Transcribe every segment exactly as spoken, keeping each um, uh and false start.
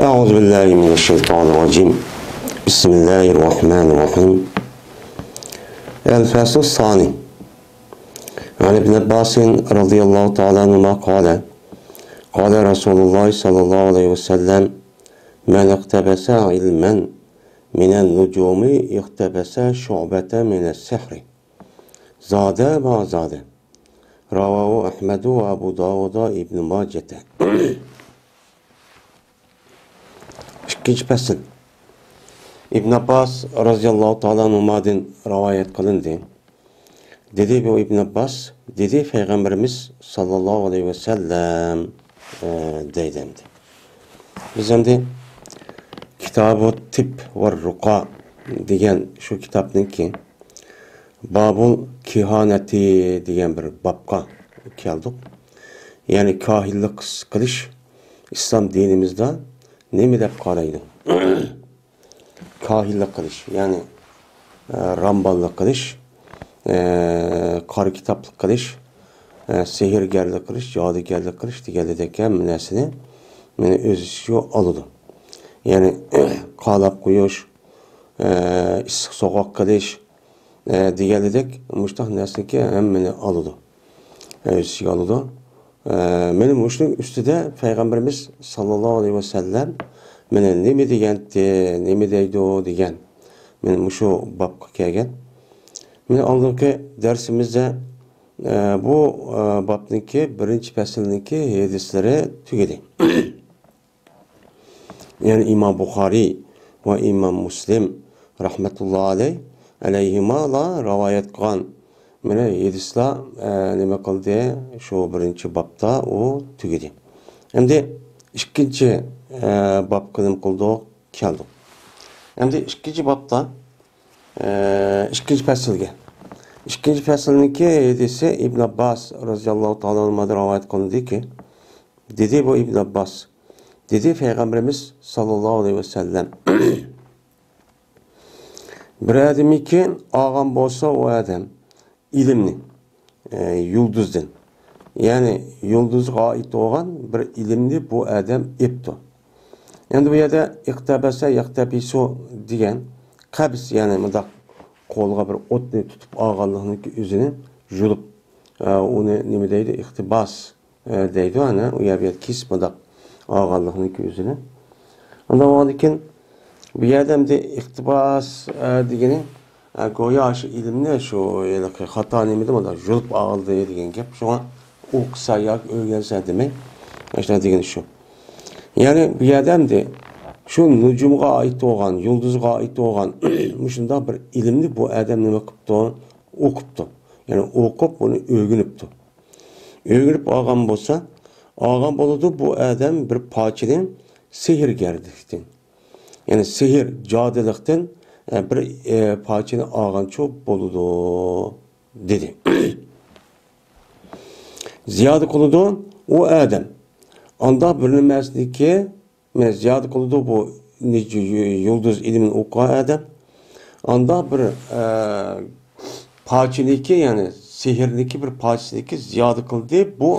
أعوذ بالله من الشيطان الرجيم. بسم الله الرحمن الرحيم. الفصل الثاني. عن ابن عباس رضي الله تعالى عنهما قال: قال رسول الله صلى الله عليه وسلم: من اقتبس علما من النجوم اقتبس شعبة من السحر، زاد ما زاد. رواه أحمد وأبو داود وابن ماجة. ئىككىنچى پەسىل. ئىبن ئابباس رازىياللاھۇ تائالا ئەنھۇمادىن رىۋايەت قىلىندى. دېدى بۇ ئىبن ئابباس، دېدى پەيغەمبىرىمىز ساللاللاھۇ ئەلەيھى ۋەسەللەم، ئە، دەيدۇ ئەمدى. بىز ئەمدى كىتابۇ تىب ۋە رۇقا دېگەن شۇ كىتابنىڭكى بابۇل كىھانەتى دېگەن بىر بابقا كەلدۇق. يەنى كاھىنلىق قىلىش ئىسلام دىنىمىزدا نېمە دەپ قارايدۇ؟ كاھىنلىق قىلىش، يەنى، ئە، رامباللىق قىلىش، ئە، قارا كىتابلىق قىلىش، ئە، سېھىرگەرلىك قىلىش، جادۇگەرلىك قىلىش دېگەندەك ھەممە نەرسىنى مانا ئۆز ئىچىگە ئالىدۇ. يەنى، قالاپ قويۇش، ئە، ئىسسىق سوغۇق قىلىش، ئە، دېگەنلىدەك مۇشۇنداق نەرسىنىكى ھەممىنى ئالىدۇ. ئە، ئۆز ئىچىگە ئالىدۇ. ئە، مانا مۇشۇنىڭ ئۈستىدە پەيغەمبىرىمىز ساللاللاھۇ ئەلەيھى ۋەسەللەم مانا نېمە دېگەنتى، نېمە دەيدۇ دېگەن. مانا مۇشۇ بابقا كەلگەن. مانا ئالدىنقى دەرسىمىزدە، ئە، بۇ، ئە، بابنىڭكى بىرىنچى پەسىلنىڭكى ھەدىسلىرى تۈگىدى. يەنى ئىمام بۇخارىي ۋە ئىمام مۇسلىم رەھمەتۇللا ئەلەي، ئەلەيھىمالا رىۋايەت قىلغان مانا ھەدىسلەر، ئە، نېمە قىلدى؟ شۇ بىرىنچى بابتا ئۇ تۈگىدى. ئەمدى ئىككىنچى، ئە، بابقا نېمە قىلدۇق؟ كەلدۇق. ئەمدى ئىككىنچى بابتا، ئە، ئىككىنچى پەسىلگە. ئىككىنچى پەسىلنىڭكى ھەدىسى ئىبن ئابباس رازىياللاھۇ تائالا ئەنھۇمادىن رىۋايەت قىلىندىكى، دېدى بۇ ئىبن ئابباس، دېدى پەيغەمبىرىمىز ساللاللاھۇ ئەلەيھى ۋەسەللەم، بىر ئادەمكى ئالغان بولسا ئۇ ئادەم ئىلىمنى، ئە، يۇلدۇزدىن، يەنى يۇلدۇزغا ئائىت بولغان بىر ئىلىمنى بۇ ئادەم ئېپتۇ. ئەمدى بۇ يەردە ئىقتەبەسە يەقتەبىسۇ دېگەن قەبس، يەنى مۇنداق قولىغا بىر ئوتنى تۇتۇپ ئالغانلىقنىڭكى ئۆزىنى يۇلۇپ، ئە، ئۇنى نېمە دەيدۇ؟ ئىقتىباس، ئە، دەيدۇ، ئەنە، ئۇ يەر بۇ يەر كېسىپ مۇنداق ئالغانلىقنىڭكى ئۆزىنى. ئاندىن بولغاندىن كېيىن، بۇ يەردە ئەمدى ئىقتىباس، ئە، دېگىنى، ئە، گويا شۇ ئىلىمنى شۇ ھېلىقى خاتا نېمىدىن مۇنداق يۇلۇپ ئالدى دېگەن گەپ. شۇڭا ئوقۇسا ياكى ئۆگەنسە دېمەي، ئاشۇنداق دېگىنى شۇ. يەنى بۇ يەردە ئەمدى شۇ نۇجۇمغا ئائىت بولغان، يۇلدۇزغا ئائىت بولغان مۇشۇنداق بىر ئىلىمنى بۇ ئادەم نېمە قىپتۇ؟ ئوقۇپتۇ. يەنى ئوقۇپ، بۇنى ئۆگىنىپتۇ. ئۆگىنىپ ئالغان بولسا، ئالغان بولىدۇ بۇ ئادەم بىر پارچىنى سېھىرگەرلىكتىن. يەنى سېھىر، جادۇلۇقتىن، ئە، بىر، ئە، پارچىنى ئالغانچۇ بولىدۇ، دېدى. زىيادە قىلىدۇ ئۇ ئادەم. ئانداق بىر نېمەسىنىكى مانا زىيادە قىلىدۇ بۇ نىج-، يۇلدۇز ئىلمىنى ئوقۇغان ئادەم. ئانداق بىر، ئە، پارچىنىكى، يەنى سېھىرنىكى بىر پارچىسىنىكى زىيادە قىلدى. بۇ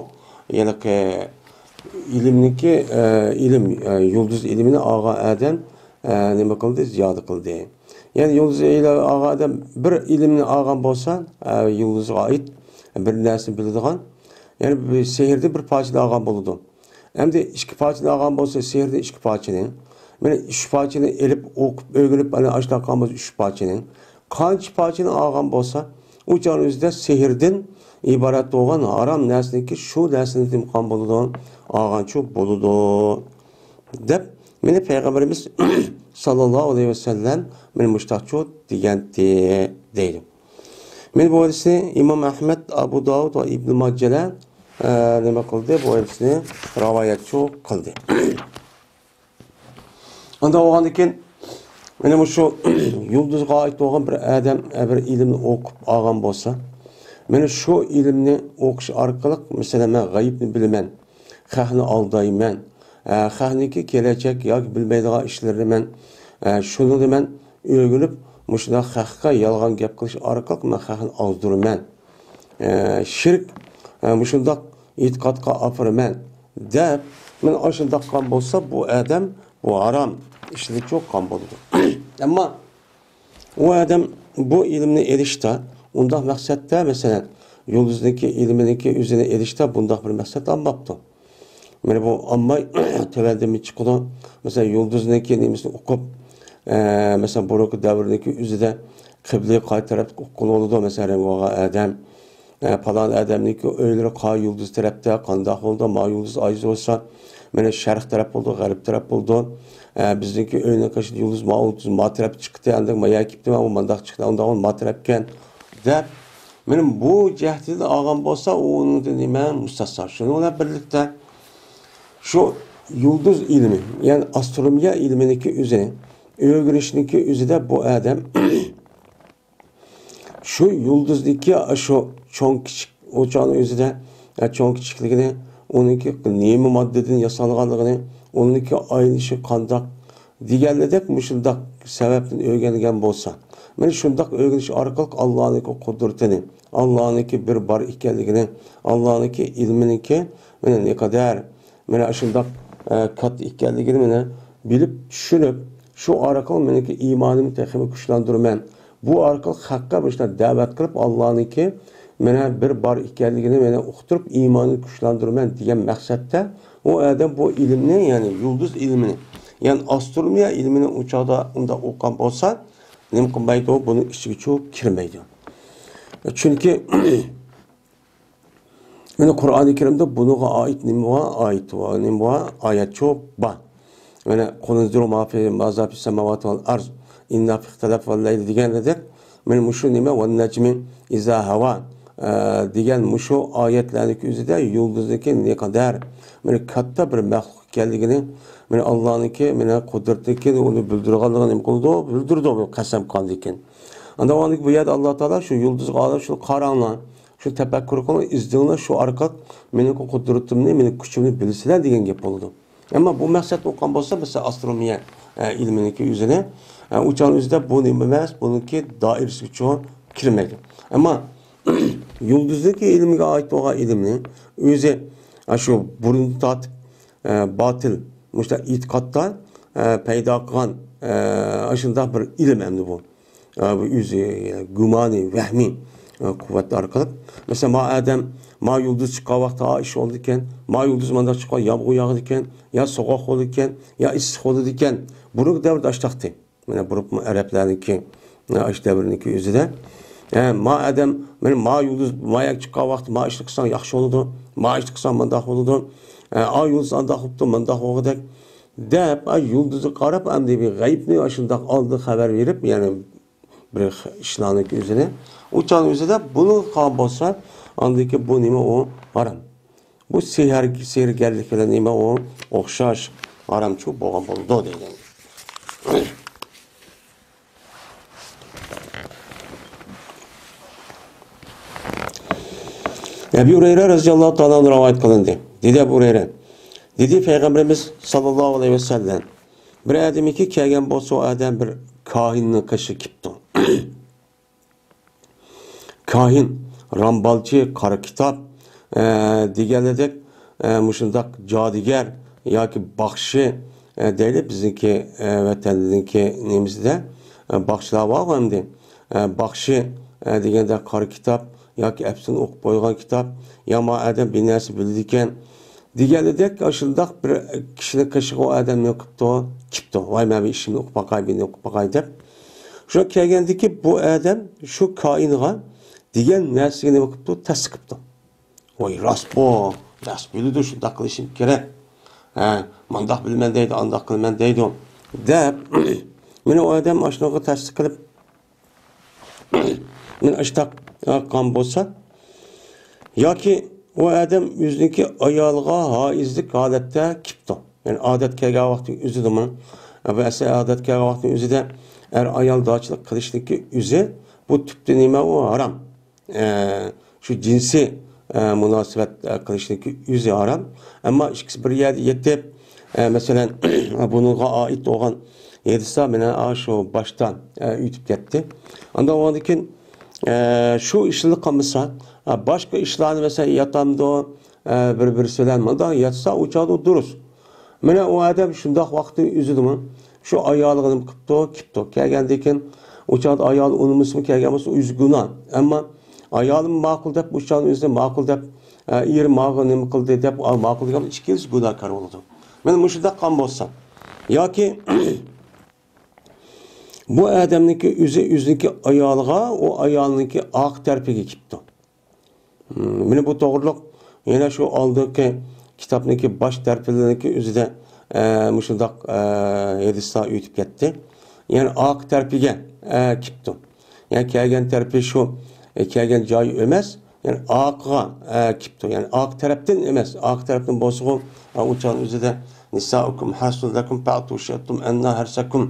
ھېلىقى ئىلىمنىكى، ئە، ئىلىم، ئە، يۇلدۇز ئىلمىنى ئالغان ئادەم، ئە، نېمە قىلدى؟ زىيادە قىلدى. يەنى يۇلدۇز ئىلمىنى ئالغان ئادەم بىر ئىلىمنى ئالغان بولسا، ئە، يۇلدۇزغا ئائىت بىر نەرسىنى بىلىدىغان، يەنى بىر سېھىردىن بىر پارچىنى ئالغان بولىدۇ. ئەمدى ئىككى پارچىنى ئالغان بولسا، سېھىردىن ئىككى پارچىنى، مانا ئۈچ پارچىنى ئېلىپ، ئوقۇپ، ئۆگىنىپ، ئەنە ئاشۇنداق قىلغان بولسا، ئۈچ پارچىنى، قانچە پارچىنى ئالغان بولسا، ئۇ چاغنىڭ ئۆزىدە سېھىردىن ئىبارەت بولغان ھارام نەرسىنىڭكى شۇ نەرسىنى نېمە قىلغان بولىدۇ؟ ئالغانچۇ بولىدۇ، دەپ، مانا پەيغەمبىرىمىز ساللاللاھۇ ئەلەيھى ۋەسەللەم مانا مۇشۇنداقچۇ دېگەنتى، دەيدۇ. مانا بۇ ھەدىسنى ئىمام ئەھمەد، ئابۇ داۋۇد ۋە ئىبنى ماجەلەر، ئە، نېمە قىلدى؟ بۇ ھەدىسنى رىۋايەتچۇ قىلدى. ئانداق بولغاندىن كېيىن، مانا مۇشۇ يۇلدۇزغا ئائىت بولغان بىر ئادەم، ئە، بىر ئىلىمنى ئوقۇپ ئالغان بولسا، مانا شۇ ئىلىمنى ئوقۇش ئارقىلىق، مەسىلەن، مەن غەيىبنى بىلىمەن، خەقنى ئالدايمەن، ئە، خەقنىڭكى كېلەچەك ياكى بىلمەيدىغان ئىشلىرىنى مەن، ئە، شۇنىڭدا مەن ئۆگىنىپ، مۇشۇنداق خەققە يالغان گەپ قىلىش ئارقىلىق مەن خەقنى ئازدۇرىمەن. ئە، شىرك، ئە، مۇشۇنداق ئېتىقادقا ئاپىرىمەن، دەپ، مانا ئاشۇنداق قىلغان بولسا، بۇ ئادەم بۇ ھارام ئىشلىرى چوققان بولىدۇ. ئەمما ئۇ ئادەم بۇ ئىلىمنى ئېلىشتا، ئۇنداق مەقسەتتە، مەسىلەن، يۇلدۇزنىڭكى ئىلمىنىڭكى ئۆزىنى ئېلىشتا بۇنداق بىر مەقسەت ئالماپتۇ. مانا بۇ ئالماي تۆۋەندىن چىقىدۇ. مەسىلەن، يۇلدۇزنىڭكى نېمىسىنى ئوقۇپ، ئە، مەسىلەن، بۇرۇنقى دەۋرنىڭكى ئۆزىدە قىبلىگە قايسى تەرەپكە ئوقۇغىلى بولىدۇ، مەسىلەن، رەڭگى بولغان ئادەم. ئە، پالان ئادەمنىڭكى ئۆيلىرى قا يۇلدۇز تەرەپتە، قانداق بولىدۇ؟ ما يۇلدۇز ئايز بولسا، مانا شەرق تەرەپ بولىدۇ، غەرب تەرەپ بولىدۇ. ئە، بىزنىڭكى ئۆينىڭ قېشىدا يۇلدۇز ما يۇلدۇز ما تەرەپكە چىقتى، ئەمدى ما يەرگە كېتىپتۇ، ما مۇنداق چىقتى، ئۇنداق بولدى، ما تەرەپكەن دەپ، مانا بۇ جەھەتتىن ئالغان بولسا، ئۇ ئۇنىڭدىن نېمە مۇستەسنا. شۇنىڭ بىلەن بىرلىكتە شۇ يۇلدۇز ئىلمى، يەنى ئاسترونومىيە ئىلمىنىڭكى ئۆزىنى ئۆگىنىشنىڭكى ئۆزىدە بۇ ئادەم شۇ يۇلدۇزدىكى شۇ چوڭ كىچىك ئوچاننىڭ ئۆزىدە، ئە، چوڭ كىچىكلىكىنى، ئۇنىڭكى نېمە ماددىدىن ياسالغانلىقىنى، ئۇنىڭكى ئايلىنىشى قانداق دېگەنلىدەك مۇشۇنداق سەۋەبتىن ئۆگەنگەن بولسا، مانا شۇنداق ئۆگىنىش ئارقىلىق ئاللانىڭكى قۇدرىتىنى، ئاللانىڭكى بىر بار ئىكەنلىكىنى، ئاللانىڭكى ئىلمىنىڭكى مانا نەقەدەر مانا ئاشۇنداق، ئە، كاتتا ئىكەنلىكىنى مانا بىلىپ، چۈشىنىپ، شۇ ئارقىلىق مېنىڭكى ئىمانىمنى تېخىمۇ كۈچلەندۈرىمەن. بۇ ئارقىلىق خەققە مۇشۇنداق دەۋەت قىلىپ، ئاللانىڭكى مانا بىر بار ئىكەنلىكىنى مانا ئۇقتۇرۇپ، ئىمانىنى كۈچلەندۈرىمەن دېگەن مەقسەتتە ئۇ ئادەم بۇ ئىلىمنى، يەنى يۇلدۇز ئىلمىنى، يەنى ئاسترونومىيە ئىلمىنى ئۇ چاغدا ئۇنداق ئوقۇغان بولسا، نېمە قىلمايدۇ؟ بۇنىڭ ئىچىگە چوق كىرمەيدۇ. چۈنكى مانا قۇرئانى كەرىمدە بۇنىڭغا ئائىت نېمە بار؟ ئائىت بار، نېمە بار؟ ئايەت چوق بار. مانا، قۇل ئەنزىرۇ ما فى، مازا فىس سەماۋاتى ۋەل ئەرز، ئىننا فىختەلەف ۋەل لەيل دېگەندەك، مانا مۇشۇ نېمە، ۋەن نەجمى ئىزا ھاۋا، ئە، دېگەن مۇشۇ ئايەتلەرنىڭ ئۆزىدە يۇلدۇزنىڭكى نەقەدەر، مانا، كاتتا بىر مەخلۇق ئىكەنلىكىنى، مانا، ئاللانىڭكى، مانا، قۇدرىتىنىڭكى ئۇنى بىلدۈرگەنلىكىنى نېمە قىلىدۇ؟ بىلدۈرىدۇ، بۇ قەسەم قاندىكىن. ئاندىن بۇ يەردە ئاللا تائالا شۇ يۇلدۇزغا ئادەم شۇ قاراڭلار، شۇ تەپەككۇر قىلىڭ، ئىزدىڭلار، شۇ ئارقىلىق مېنىڭكى قۇدرىتىمنى، مېنىڭ كۈچۈمنى بىلىسىلەر دېگەن گەپ بولىدۇ. ئەمما بۇ مەقسەتتە ئوقۇغان بولسا، مەسىلەن، ئاسترونومىيە، ئە، ئىلمىنىڭكى ئۆزىنى، ئە، ئۇ چاغنىڭ ئۆزىدە بۇ نېمە ئەمەس، بۇنىڭكى دائىرىسىگە چوق كىرمەيدۇ. ئەمما يۇلدۇزنىڭكى ئىلمىگە ئائىت بولغان ئىلىمنى ئۆزى، ئە، شۇ بۇرۇندىن تارتىپ، ئە، باتىل، مۇشۇنداق ئېتىقادتا، ئە، پەيدا قىلغان، ئە، ئاشۇنداق بىر ئىلىم ئەمدى بۇ. ئە، بۇ ئۆزى، ئە، گۇمانى، ۋەھمى، ئە، قۇۋۋەت ئارقىلىق. مەسىلەن، ما ئادەم، ما يۇلدۇز چىققان ۋاقىتتا ئا ئىش بولىدىكەن، ما يۇلدۇز مانداق چىققان يامغۇر ياغىدىكەن، يا سوغۇق بولىدىكەن، يا ئىسسىق بولىدىكەن. بۇرۇنقى دەۋردە ئاشتاقتى. مانا بۇرۇنقى ئەرەبلەرنىڭكى، ئاشۇ دەۋرنىڭكى ئۆزىدە. ئە، ما ئادەم، مانا ما يۇلدۇز ما يەرگە چىققان ۋاقىتتا ما ئىشنى قىلساڭ ياخشى بولىدۇ، ما ئىشنى قىلساڭ مانداق بولىدۇ، ئە، ئا يۇلدۇز ئانداق بوپتۇ، مانداق بولغۇدەك دەپ، ئا يۇلدۇزغا قاراپ ئەمدى بىر غەيىبنى ئاشۇنداق ئالدىن خەۋەر بېرىپ، يەنى بىر ئىشلارنىڭكى ئۆزىنى، ئۇ چاغنىڭ ئۆزىدە بۇنىڭغا قالغان بولسا، ئاندىن كېيىن بۇ نېمە ئۇ؟ ھارام. بۇ سېھىر، سېھىرگەرلىك بىلەن نېمە ئۇ؟ ئوخشاش ھارامچۇ بولغان بولىدۇ دەيدۇ. ئەبۇ ھۇرەيرە رەزىياللاھۇ تائالا ئەنھۇ رىۋايەت قىلىندى. دېدى ئەبۇ ھۇرەيرە، دېدى پەيغەمبىرىمىز ساللاللاھۇ ئەلەيھى ۋەسەللەم، بىر ئادەمكى كەلگەن بولسا، ئۇ ئادەم بىر كاھىننىڭ قېشىغا كېپتۇ. كاھىن، رامبالچى، قارا كىتاب، ئە، دېگەنلىدەك، ئە، مۇشۇنداق جادۇگەر ياكى باخشى، ئە، دەيلى بىزنىڭكى، ئە، ۋەتەندىكى نېمىسىدە، ئە، باخشىلار بارغۇ ئەمدى. ئە، باخشى، ئە، دېگەندە قارا كىتاب ياكى ئەپسۇن ئوقۇپ قويغان كىتاب، يا ما ئادەم بىر نەرسە بىلىدىكەن، دېگەنىدەك، ئاشۇنداق بىر كىشىنىڭ قېشىغا ئۇ ئادەم نېمە قىپتۇ؟ كېپتۇ. ۋاي، مەن بىر ئىشىمنى ئوقۇپ باقاي، بىرنى ئوقۇپ باقاي دەپ. شۇ كەلگەندىكى بۇ ئادەم شۇ كائىنغا دېگەن نەرسىگە نېمە قىپتۇ؟ تەستىق قىپتۇ. ۋاي، راست بۇ، راست بىلىدۇ، شۇنداق قىلىشىم كېرەك. ھە، مانداق بىلىمەن دەيدۇ، ئانداق قىلىمەن دەيدۇ، دەپ، مانا ئۇ ئادەم ئاشۇنىڭغا تەستىق قىلىپ، مانا ئاشتاق قىلغان بولسا، ياكى ئۇ ئادەم ئۆزىنىڭكى ئايالىغا ھائىزلىك ھالەتتە كېپتۇ. يەنى ئادەت كەلگەن ۋاقتى ئۆزىدىمۇ، بۇ ئەسلى ئادەت كەلگەن ۋاقتى ئۆزىدە ئەر ئايال داچىلىق قىلىشنىڭكى ئۆزى، بۇ تۈپتە نېمە ئۇ؟ ھارام. ئە، شۇ جىنسىي، ئە، مۇناسىۋەت، ئە، قىلىشنىڭكى ئۆزى ھارام. ئەمما ئىككىسى بىر يەردە يېتىپ، ئە، مەسىلەن، بۇنىڭغا ئائىت بولغان ھەدىسلەر مانا شۇ باشتا، ئە، ئۆتۈپ كەتتى. ئاندىن ئۇنىڭدىن كېيىن، ئە، شۇ ئىشلا قالمىسا، ئە، باشقا ئىشلارنى مەسىلەن ياتامدۇ، ئە، بىر-بىرسى بىلەن مۇنداق ياتسا، ئۇ چاغدا دۇرۇس. مانا ئۇ ئادەم شۇنداق ۋاقىتنىڭ ئۆزىدىمۇ شۇ ئايالىغا نېمە قىپتۇ، كېپتۇ. كەلگەندىن كېيىن ئۇ چاغدا ئايالى ئۇنىمىسىمۇ كەلگەن بولسا، ئۆزى گۇناھ. ئەمما ئايالىم ماقۇل دەپ ئۇ چاغنىڭ ئۆزىدە ماقۇل دەپ، ئە، ئېرى ماغا نېمە قىلدى دەپ، ئا، ماقۇل دېگەن ئىككىلىسى گۇناھكار بولىدۇ. مانا مۇشۇنداق قىلغان بولسا ياكى بۇ ئادەمنىڭكى ئۆزى ئۆزىنىڭكى ئايالىغا، ئۇ ئايالنىڭكى ئارقا تەرىپىگە كېپتۇ. مم، مانا بۇ توغرۇلۇق يەنە شۇ ئالدىنقى كىتابنىڭكى باش تەرىپىدىكى ئۆزىدە، ئە، مۇشۇنداق، ئە، ھەدىسلەر ئۆتۈپ كەتتى. يەنى ئارقا تەرىپىگە، ئە، كېپتۇ. يەنى كەلگەن تەرىپى شۇ، ئە، كەلگەن جايى ئەمەس، يەنى ئارقىغا، ئە، كېپتۇ. يەنى ئارقا تەرەپتىن ئەمەس، ئارقا تەرەپتىن بولسىغۇ، ئە، ئۇ چاغنىڭ ئۆزىدە نىسائۇكۇم ھەرسۇن لەكۇم فەتۇ شىئتۇم ئەننا ھەرسەكۇم،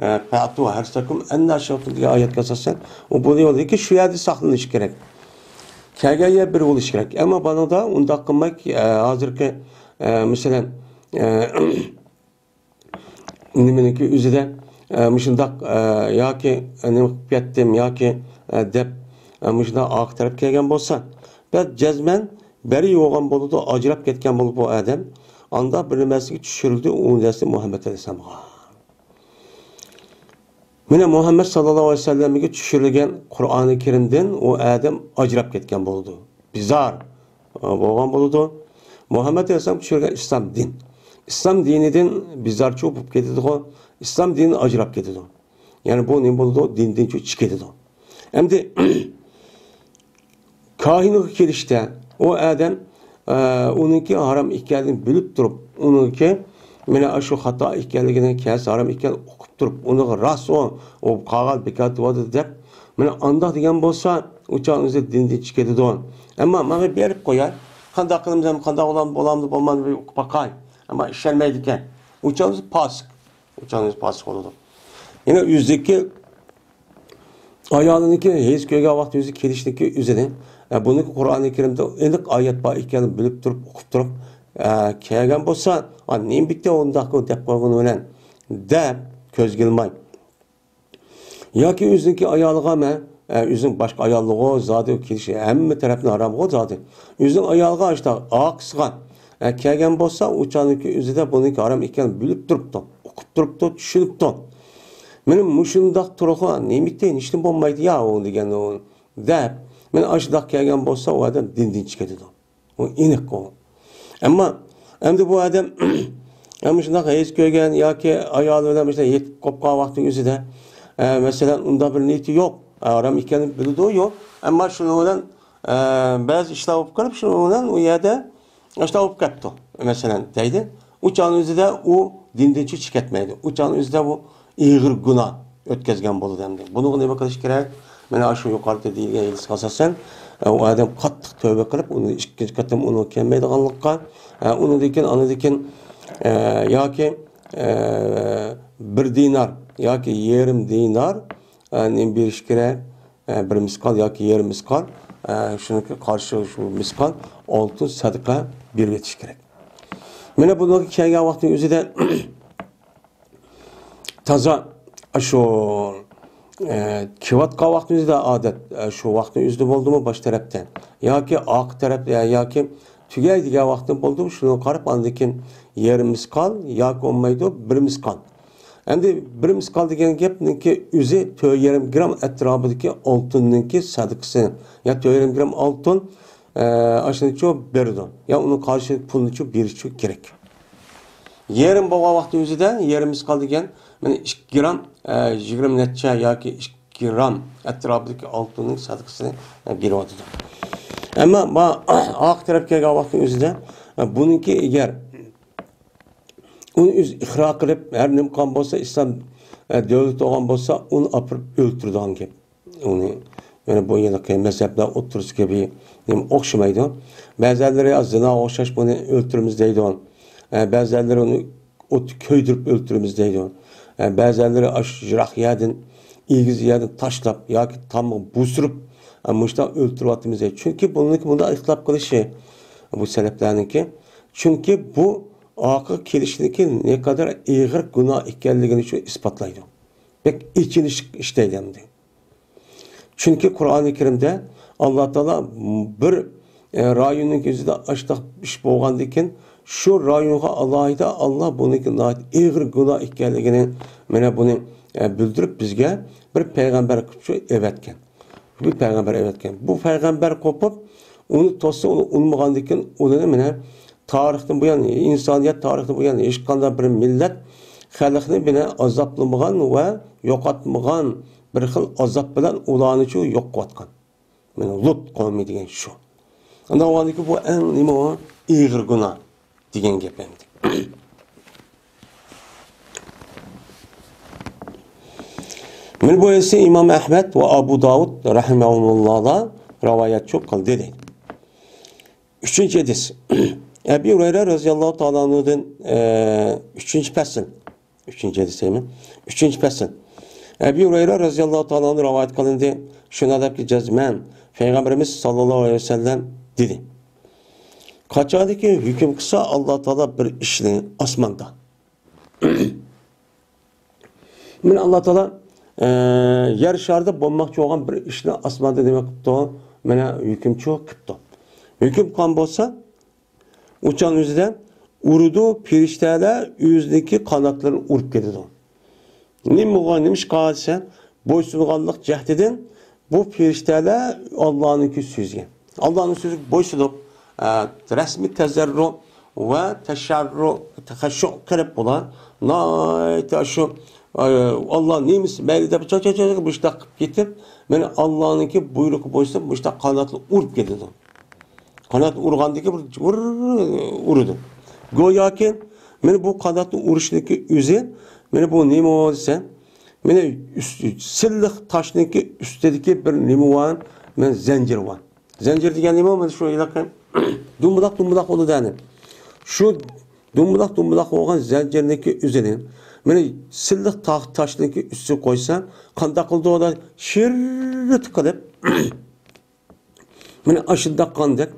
ئە، فەتۇ ھەرسەكۇم ئەننا شىئتۇم دېگەن ئايەتكە ئاساسەن، ئۇ بۇ يولدىكى شۇ يەردە ساقلىنىشى كېرەك. كەلگەن يەر بىر بولۇشى كېرەك. ئەمما بۇنىڭدا ئۇنداق قىلماي، ئە، ھازىرقى، ئە، مەسىلەن، ئە، نېمىنىڭكى ئۆزىدە، ئە، مۇشۇنداق، ئە، ياكى، ئە، نېمە قىلىپ كەتتىم ياكى، ئە، دەپ، ئە، مۇشۇنداق ئارقا تەرەپ كەلگەن بولسا، بەس جەزمەن بەرى بولغان بولىدۇ، ئاجراپ كەتكەن بولىدۇ بۇ ئادەم. ئاندا بىر نەرسىگە چۈشۈرۈلدى، ئۇ نەرسە مۇھەممەد ئەلەيھىسسالامغا. مانا مۇھەممەد ساللاللاھۇ ئەلەيھى ۋەسەللەمگە چۈشۈرۈلگەن قۇرئانى كەرىمدىن ئۇ ئادەم ئاجراپ كەتكەن بولىدۇ. بىزار، ئە، بولغان بولىدۇ. مۇھەممەد ئەلەيھىسسالام چۈشۈرگەن ئىسلام دىن. ئىسلام دىنىدىن بىزارچۇ بولۇپ كېتىدىغۇ. ئىسلام دىنى ئاجراپ كېتىدۇ. يەنى بۇ نېمە بولىدۇ؟ دىندىن چىقىپ كېتىدۇ. ئەمدى كاھىنغا كېلىشتە ئۇ ئادەم، ئە، ئۇنىڭكى ھارام ئىكەنلىكىنى بىلىپ تۇرۇپ، ئۇنىڭكى مانا شۇ خاتا ئىكەنلىكىنى، كەلسە ھارام ئىكەنلىكىنى ئۇقۇپ تۇرۇپ، ئۇنىڭغا راست ئۇ، ئۇ قالغان بىكار تۇرۇۋاتىدۇ دەپ، مانا ئانداق دېگەن بولسا، ئۇ چاغنىڭ ئۆزى دىندىن چىقىپ كېتىدۇ. ئەمما ماڭا بېرىپ قوياي، قانداق قىلىمىز، قانداق بولامدۇ، بولامدۇ، بولمامدۇ، بىر ئۇقۇپ باقاي. ئەمما ئىشەنمەيدىكەن. ئۇ چاغنىڭ ئۆزى پاسىق. ئۇ چاغنىڭ ئۆزى پاسىق بولىدۇ. يەنە ئۆزىدىكى ئايالىنىڭكى ھەيز كۆرگەن ۋاقتى ئۆزى كېلىشنىڭكى ئۆزىنى، ئە، بۇنى قۇرئانى كەرىمدە ئېنىق ئايەت بار ئىكەنلىكىنى بىلىپ تۇرۇپ، ئۇقۇپ تۇرۇپ، ئە، كەلگەن بولسا، ئا، نېمە بىكتە ئۇنداق دەپ قويغىنى بىلەن دەپ كۆزگە ئىلماي. ياكى ئۆزىنىڭكى ئايالىغا مەن، ئە، ئۆزىنىڭ باشقا ئاياللىغۇ زادى كېلىشى ھەممە تەرەپنى ھارامغۇ زادى. ئۆزىنىڭ ئايالىغا ئاشتا ئارقىسىغا، ئە، كەلگەن بولسا، ئۇ چاغنىڭكى ئۆزىدە بۇنىڭكى ھارام ئىكەنلىكىنى بىلىپ تۇرۇپتۇ، ئۇقۇپ تۇرۇپتۇ، چۈشىنىپتۇ. مېنىڭ مۇشۇنداق تۇرۇقى نېمىتى، ھېچنېمە بولمايدۇ يا ئۇ دېگەن ئۇ دەپ، مېنى ئاشۇنداق كەلگەن بولسا، ئۇ ئادەم دىندىن چىقىپ كېتىدۇ. ئۇ ئېنىق ئۇ. ئەمما ئەمدى بۇ ئادەم مۇشۇنداق ھەيز كۆرگەن ياكى ئايالى بىلەن مۇشۇنداق يېتىپ قوپقان ۋاقتى ئۆزىدە، ئە، مەسىلەن، ئۇنداق بىر نىيىتى يوق. ھارام ئىكەنلىكىنى بىلىدۇ، يوق. ئەمما شۇنىڭ بىلەن، ئە، بەزى ئىشلار بولۇپ قېلىپ، شۇنىڭ بىلەن ئۇ يەردە ئاشۇنداق بولۇپ قاپتۇ، مەسىلەن، دەيدۇ. ئۇ چاغنىڭ ئۆزىدە ئۇ دىندىن چىقىپ كەتمەيدۇ. ئۇ چاغنىڭ ئۆزىدە ئۇ ئېغىر گۇناھ ئۆتكەزگەن بولىدۇ ئەمدى. بۇنىڭغا نېمە قىلىش كېرەك؟ مانا شۇ يۇقىرىدا دېيىلگەن ھەدىسكە ئاساسەن، ئۇ ئادەم قاتتىق تەۋبە قىلىپ، ئۇنى ئىككىنچى قېتىم ئۇنىڭغا كەلمەيدىغانلىققا، ئۇنىڭدىن كېيىن، ئاندىن كېيىن، ياكى، بىر دىنار ياكى يېرىم دىنار، نېمە بېرىش كېرەك؟ بىر مىسقال ياكى يېرىم مىسقال، شۇنىڭغا قارشى شۇ مىسقال ئالتۇن سەدىقە بېرىۋېتىش كېرەك. مانا بۇنىڭغا كەلگەن ۋاقىتنىڭ ئۆزىدە تازا شۇ، ئە، كېلىۋاتقان ۋاقىتنىڭ ئۆزىدە ئادەت، ئە، شۇ ۋاقىتنىڭ ئۆزىدە بولدىمۇ باش تەرەپتە ياكى ئارقا تەرەپ، ئە، ياكى تۈگەي دېگەن ۋاقىتتا بولدىمۇ، شۇنىڭغا قاراپ ئاندىن كېيىن يېرىم مىسقال ياكى بولمايدۇ، بىر مىسقال. ئەمدى بىر مىسقال دېگەن گەپنىڭكى ئۆزى تۆت يېرىم گرام ئەتراپىدىكى ئالتۇننىڭكى سەدىقىسى. يا تۆت يېرىم گرام ئالتۇن، ئە، ئاشۇنىچۇ بېرىدۇ. يا ئۇنىڭ قارشى پۇلىنىچۇ بېرىشچۇ كېرەك. يېرىم بولغان ۋاقتى ئۆزىدە يېرىم مىسقال دېگەن، مانا ئىككى گرام، ئە، يىگىرمە نەچچە ياكى ئىككى گرام ئەتراپىدىكى ئالتۇننىڭ سەدىقىسىنى، ئە، بېرىۋاتىدۇ. ئەمما ما-، ئارقا تەرەپ كەلگەن ۋاقتى ئۆزىدە، ئە، بۇنىڭكى ئەگەر ئۇنى ئۆزى ئىقرار قىلىپ، ھەر نېمە قىلغان بولسا، ئىسلام، ئە، دۆلىتى بولغان بولسا، ئۇنى ئاپىرىپ ئۆلتۈرىدىغان گەپ. ئۇنى، يەنە بۇ ھېلىقى مەزھەپلەر ئوتتۇرىسىدىكى بىر نېمە ئوخشىمايدۇ. بەزىلىرى زىناغا ئوخشاش بۇنى ئۆلتۈرىمىز دەيدۇ. ئە، بەزىلىرى ئۇنى ئوتتا كۆيدۈرۈپ ئۆلتۈرىمىز دەيدۇ. ئە، بەزىلىرى ئاشۇ يىراق يەردىن، ئېگىز يەردىن تاشلاپ ياكى تامغا بوسۇرۇپ، ئە، مۇشۇنداق ئۆلتۈرۈۋاتىمىز دەيدۇ. چۈنكى بۇنىڭكى مۇنداق ئېتىقاد قىلىشى، بۇ سەلەپلەرنىڭكى. چۈنكى بۇ ئارقىغا كېلىشنىڭكى نەقەدەر ئېغىر گۇناھ ئىكەنلىكىنى شۇ ئىسپاتلايدۇ. بەك ئېچىنىشلىق ئىش دەيدۇ ئەمدى. چۈنكى قۇرئانى كەرىمدە ئاللا تائالا بىر، ئە، رايوننىڭ ئۆزىدە ئاشۇنداق ئىش بولغاندىن كېيىن، شۇ رايونغا ئالاھىدە ئاللا بۇنىڭكى ناھايىتى ئېغىر گۇناھ ئىكەنلىكىنى، مانا بۇنى، ئە، بىلدۈرۈپ، بىزگە بىر پەيغەمبەر قىلىپ شۇ ئەۋەتكەن. بىر پەيغەمبەر ئەۋەتكەن. بۇ پەيغەمبەر قوپۇپ، ئۇنى توسسا، ئۇنى ئۇنىمىغاندىن كېيىن، ئۇنى مانا تارىختىن بۇيان، ئىنسانىيەت تارىخىدىن بۇيان ھېچقانداق بىر مىللەت خەلقنى مانا ئازابلىمىغان ۋە يوقاتمىغان بىر خىل ئازاب بىلەن ئۇلارنىچۇ يوق قىلىۋاتقان. مانا لۇت قومى دېگەن شۇ. ئاندىن ئۇ بۇ ئەڭ نېمە ئۇ؟ ئېغىر گۇناھ دېگەن گەپ ئەمدى. مانا بۇ ھەدىسنى ئىمام ئەھمەد ۋە ئابۇ داۋۇد رەھىمەھۇمۇللاھلار رىۋايەتچۇ قىلدى دەيدۇ. ئۈچىنچى ھەدىس. ئەبى ھۇرەيرە رەزىياللاھۇ تائالا ئەنھۇدىن، ئە، ئۈچىنچى پەسىل. ئۈچىنچى ھەدىس دەيمەن. ئۈچىنچى پەسىل. ئەبى ھۇرەيرە رەزىياللاھۇ تائالا ئەنھۇ رىۋايەت قىلىندى. شۇنى دەپكى جەزمەن پەيغەمبىرىمىز ساللاللاھۇ ئەلەيھى ۋەسەللەم دېدى. قاچانكى ھۆكۈم قىلسا ئاللا تائالا بىر ئىشنى ئاسماندا. مانا ئاللا تائالا، ئە، يەر شارىدا بولماقچى بولغان بىر ئىشنى ئاسماندا نېمە قىپتۇ؟ مانا ھۆكۈمچۇ قىپتۇ. ھۆكۈم قىلغان بولسا، ئۇچان ئۆزىدە ئۇرىدۇ، پېرىشتەلەر ئۆزىنىڭكى قاناتلىرىنى ئۇرۇپ كېتىدۇ. نېمە بولغان، نېمىشقا دېسە، بويسۇنغانلىق جەھىتىدىن بۇ پېرىشتەلەر ئاللانىڭكى سۆزىگە، ئاللانىڭ سۆزىگە بويسۇنۇپ، ئە، رەسمىي تەزەررۇ ۋە تەشەررۇ، تەخەششۇ قىلىپ بۇلار ناھايىتى شۇ، ئە، ئاللا نېمىسى مەيلى دەپ چاچ-چاچ مۇشتاق قىلىپ كېتىپ، مانا ئاللانىڭكى بۇيرۇقى بويسۇنۇپ مۇشتاق قاناتلىرى ئۇرۇپ كېتىدۇ. قانات ئۇرغاندىكى بىر ۋۇر ئۇرىدۇ. گوياكى مانا بۇ قاناتنى ئۇرۇشنىكى ئۆزى، مانا بۇ نېمە دېسە، مانا ئۈست-، سىللىق تاشنىڭكى ئۈستىدىكى بىر نېمە بار، مانا زەنجىر بار. زەنجىر دېگەن نېمە؟ مانا شۇ ھېلىقى دومبىلاق، دومبىلاق بولىدۇ يەنى. شۇ دومبىلاق، دومبىلاق بولغان زەنجىرنىڭكى ئۆزىنى مانا سىللىق تا-، تاشنىڭكى ئۈستىگە قويسا، قانداق قىلىدۇ؟ ئۇلار شىررىت قىلىپ، مانا ئاشۇنداق قاندەك.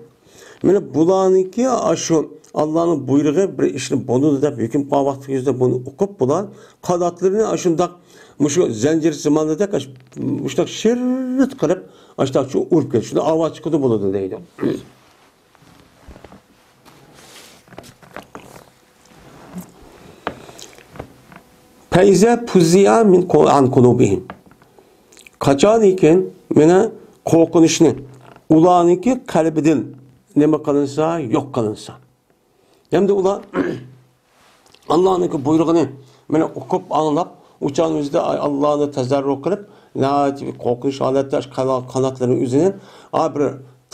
مانا بۇلارنىڭكى ئاشۇ ئاللانىڭ بۇيرۇقى بىر ئىشنى بولىدۇ دەپ ھۆكۈم قىلغان ۋاقتى يۈزىدە بۇنى ئوقۇپ، بۇلار قاناتلىرىنى ئاشۇنداق، مۇشۇ زەنجىر زىمانىدەك ئاش-، مۇشۇنداق شىررىت قىلىپ، ئاشۇنداق شۇ ئۇرۇپ كېتىدۇ. شۇنداق ئاۋاز چىقىدۇ بولىدۇ دەيدۇ. فَإِذَا فُزِعَ مِنْ قُ-، عَنْ قُلُوبِهِمْ. قاچانكى مانا قورقۇنچنى ئۇلارنىڭكى قەلبىدىن نېمە قىلىنسا، يوق قىلىنسا. ئەمدى ئۇلار ئاللانىڭكى بۇيرۇقىنى مانا ئوقۇپ، ئاڭلاپ، ئۇچان ئۆزىدە ئاللانى تەزەررۇ قىلىپ، ناھايىتى بىر قورقۇنچ ھالەتتە قانا-، قاناتلىرىنى ئۆزىنى، ئا، بىر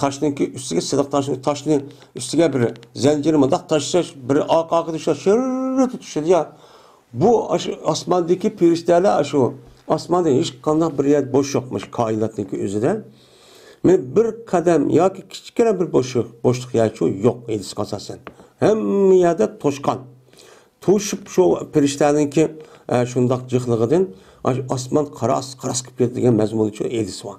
تاشنىڭكى ئۈستىگە، سىلىق تاشنىڭ، تاشنى ئۈستىگە بىر زەنجىرنى مۇنداق تاشلاش، بىر ئارقا-ئارقىدىن شۇ شىررىتى چۈشىدۇ يا. بۇ ئاشۇ ئاسماندىكى پېرىشتەلەر، ئاشۇ ئاسماندا ھېچقانداق بىر يەر بوش يوقمۇش، كائىناتنىڭكى ئۆزىدە. مانا بىر قەدەم ياكى كىچىككىنە بىر بوشلۇق، بوشلۇق يەرچۇ يوق، ھېلىسىغا ئاساسەن. ھەممە يەردە توشقان. توشۇپ شۇ پېرىشتەنىڭكى، ئە، شۇنداق جىقلىقىدىن ئاشۇ ئاسمان قاراس-قاراس قىلىپ كېتىدىغان مەزمۇنىچۇ ھېلىسى بار.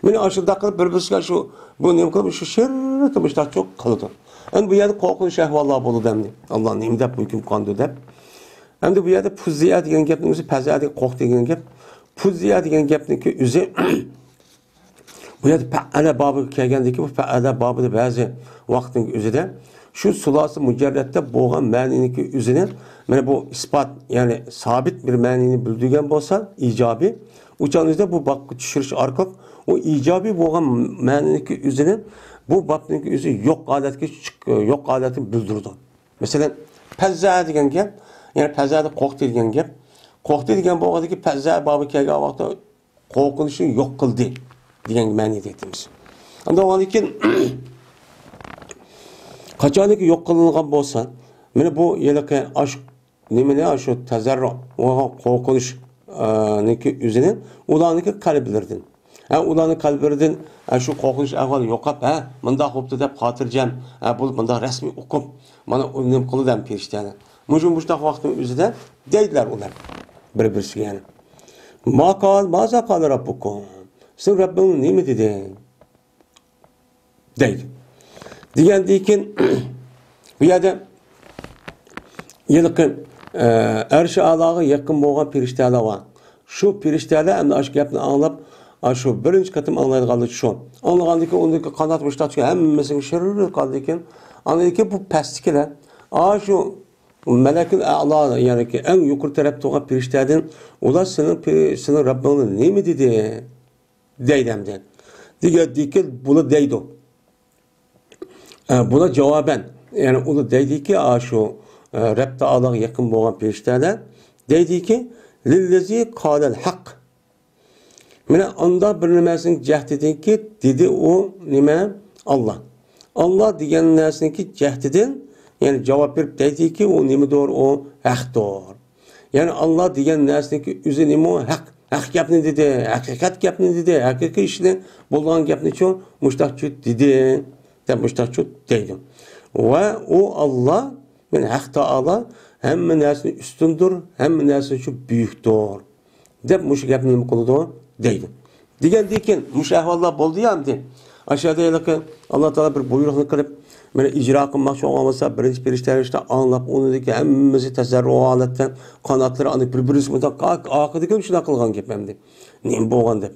مانا ئاشۇنداق قىلىپ بىر-بىرسىگە شۇ، بۇ نېمە قىلىپ، شۇ شىررىتى مۇشۇنداقچۇ قىلىدۇ. ئەمدى بۇ يەردە قورقۇنچ ئەھۋاللار بولىدۇ ئەمدى. ئاللا نېمە دەپ ھۆكۈم قىلغاندۇ دەپ. ئەمدى بۇ يەردە پۇززىئە دېگەن گەپنىڭ ئۆزى، پەززە دېگەن قورق دېگەن گەپ. پۇززىئە دېگەن گەپنىڭكى ئۆزى بۇ يەردە پەئەلە بابىغا كەلگەندىكى، بۇ پەئەلە بابىدا بەزى ۋاقىتنىڭ ئۆزىدە شۇ سۇلاسە مۇجەررەتتە بولغان مەنىنىڭكى ئۆزىنى، مانا بۇ ئىسپات، يەنى سابىت بىر مەنىنى بىلدۈرگەن بولسا، ئىجابىي، ئۇ چاغنىڭ ئۆزىدە بۇ بابقا چۈشۈرۈش ئارقىلىق ئۇ ئىجابىي بولغان مەنىنىڭكى ئۆزىنى بۇ بابنىڭكى ئۆزى يوق ھالەتكە چىق-، يوق ھالەتنى بىلدۈرىدۇ. مەسىلەن، پەززە دېگەن گەپ، يەنى پەززەدە قورقتى دېگەن گەپ. قورقتى دېگەن بولغاندىكى پەززە بابى كەلگەن ۋاقىتتا قورقۇنچنى يوق قىلدى دېگەن مەنىدە ئېيتىمىز. ئەمدى ئۇنىڭدىن كېيىن قاچانكى يوق قىلىنغان بولسا، مانا بۇ ھېلىقى ئاشۇ نېمىنى، ئاشۇ تەزەررۇ، قورقۇنچ، ئە، نىڭكى ئۆزىنى ئۇلارنىڭكى قەلبلىرىدىن، ھە، ئۇلارنىڭ قەلبلىرىدىن، ھە، شۇ قورقۇنچ ئەھۋال يوقاپ، ھە، مۇنداق بوپتۇ دەپ خاتىرجەم، ھە، بولۇپ مۇنداق رەسمىي ئۇقۇپ، مانا ئۇ نېمە قىلدى ھەم پېرىشتەنى. مۇشۇ مۇشۇنداق ۋاقىتنىڭ ئۆزىدە دەيدىلەر ئۇلار بىر-بىرسىگە يەنە. ما قال، ماذا قال ربكم؟ سېنىڭ رەببىڭ نېمە دېدى؟ دەيدۇ. دېگەندىن كېيىن، بۇ يەردە ھېلىقى، ئە، ئەرشى ئەلاغا يېقىن بولغان پېرىشتەلەر بار. شۇ پېرىشتەلەر ئەمدى ئاشۇ گەپنى ئاڭلاپ، ئاشۇ بىرىنچى قېتىم ئاڭلايدىغانلار شۇ. ئاڭلىغاندىن كېيىن ئۇنىڭدىكى قانات مۇشتاق ھەممىسىگە شىررىلىپ قالدىكىن، ئاندىن كېيىن بۇ پەستىكىلەر ئاشۇ مەلەكۇل ئەلا، يەنىكى ئەڭ يۇقىرى تەرەپتە تۇرغان پېرىشتەدىن، ئۇلار سېنىڭ پېرى-، سېنىڭ رەببىڭنى نېمە دېدى؟ دەيدۇ ئەمدى. دېگەندىكىن بۇلار دەيدۇ. ئە، بۇلار جاۋابەن، يەنى ئۇلار دەيدىكى، ئاشۇ، ئە، رەب تائالاغا يېقىن بولغان پېرىشتەلەر دەيدىكى، لىللەزى قالەل ھەق. مانا ئاندا بىر نېمەسىنىڭ جەھىتىدىنكى دېدى ئۇ نېمە؟ ئاللا. ئاللا دېگەن نەرسىنىڭكى جەھىتىدىن، يەنى جاۋاب بېرىپ دەيدىكى، ئۇ نېمىدۇر؟ ئۇ ھەقتۇر. يەنى ئاللا دېگەن نەرسىنىڭكى ئۆزى نېمە؟ ھەق. ھەق گەپنى دېدى، ھەقىقەت گەپنى دېدى، ھەقىقىي ئىشنى، بولغان گەپنىچۇ مۇشتاقچۇ دېدى، دەپ مۇشتاقچۇ دەيدۇ. ۋە ئۇ ئاللا، مانا ھەق تائالا ھەممە نەرسىدىن ئۈستۈندۇر، ھەممە نەرسىدىن شۇ بۈيۈكتۇر، دەپ مۇشۇ گەپنى نېمە قىلىدۇ دەيدۇ. دېگەندىن كېيىن مۇشۇ ئەھۋاللار بولدى يا ئەمدى. ئاشۇ يەردە ھېلىقى ئاللا تائالا بىر بۇيرۇقنى قىلىپ، مانا ئىجرا قىلماقچى بولغان بولسا، بىرىنچى پېرىشتە ئىشتا ئاڭلاپ، ئۇنىڭدىكى ھەممىسى تەسەررۇ ھالەتتە، قاناتلىرى ئانا بىر-بىرسى مۇنداق ئاق-، ئاخىرىدىكى شۇنداق قىلغان گەپ ئەمدى. نېمە بولغان دەپ.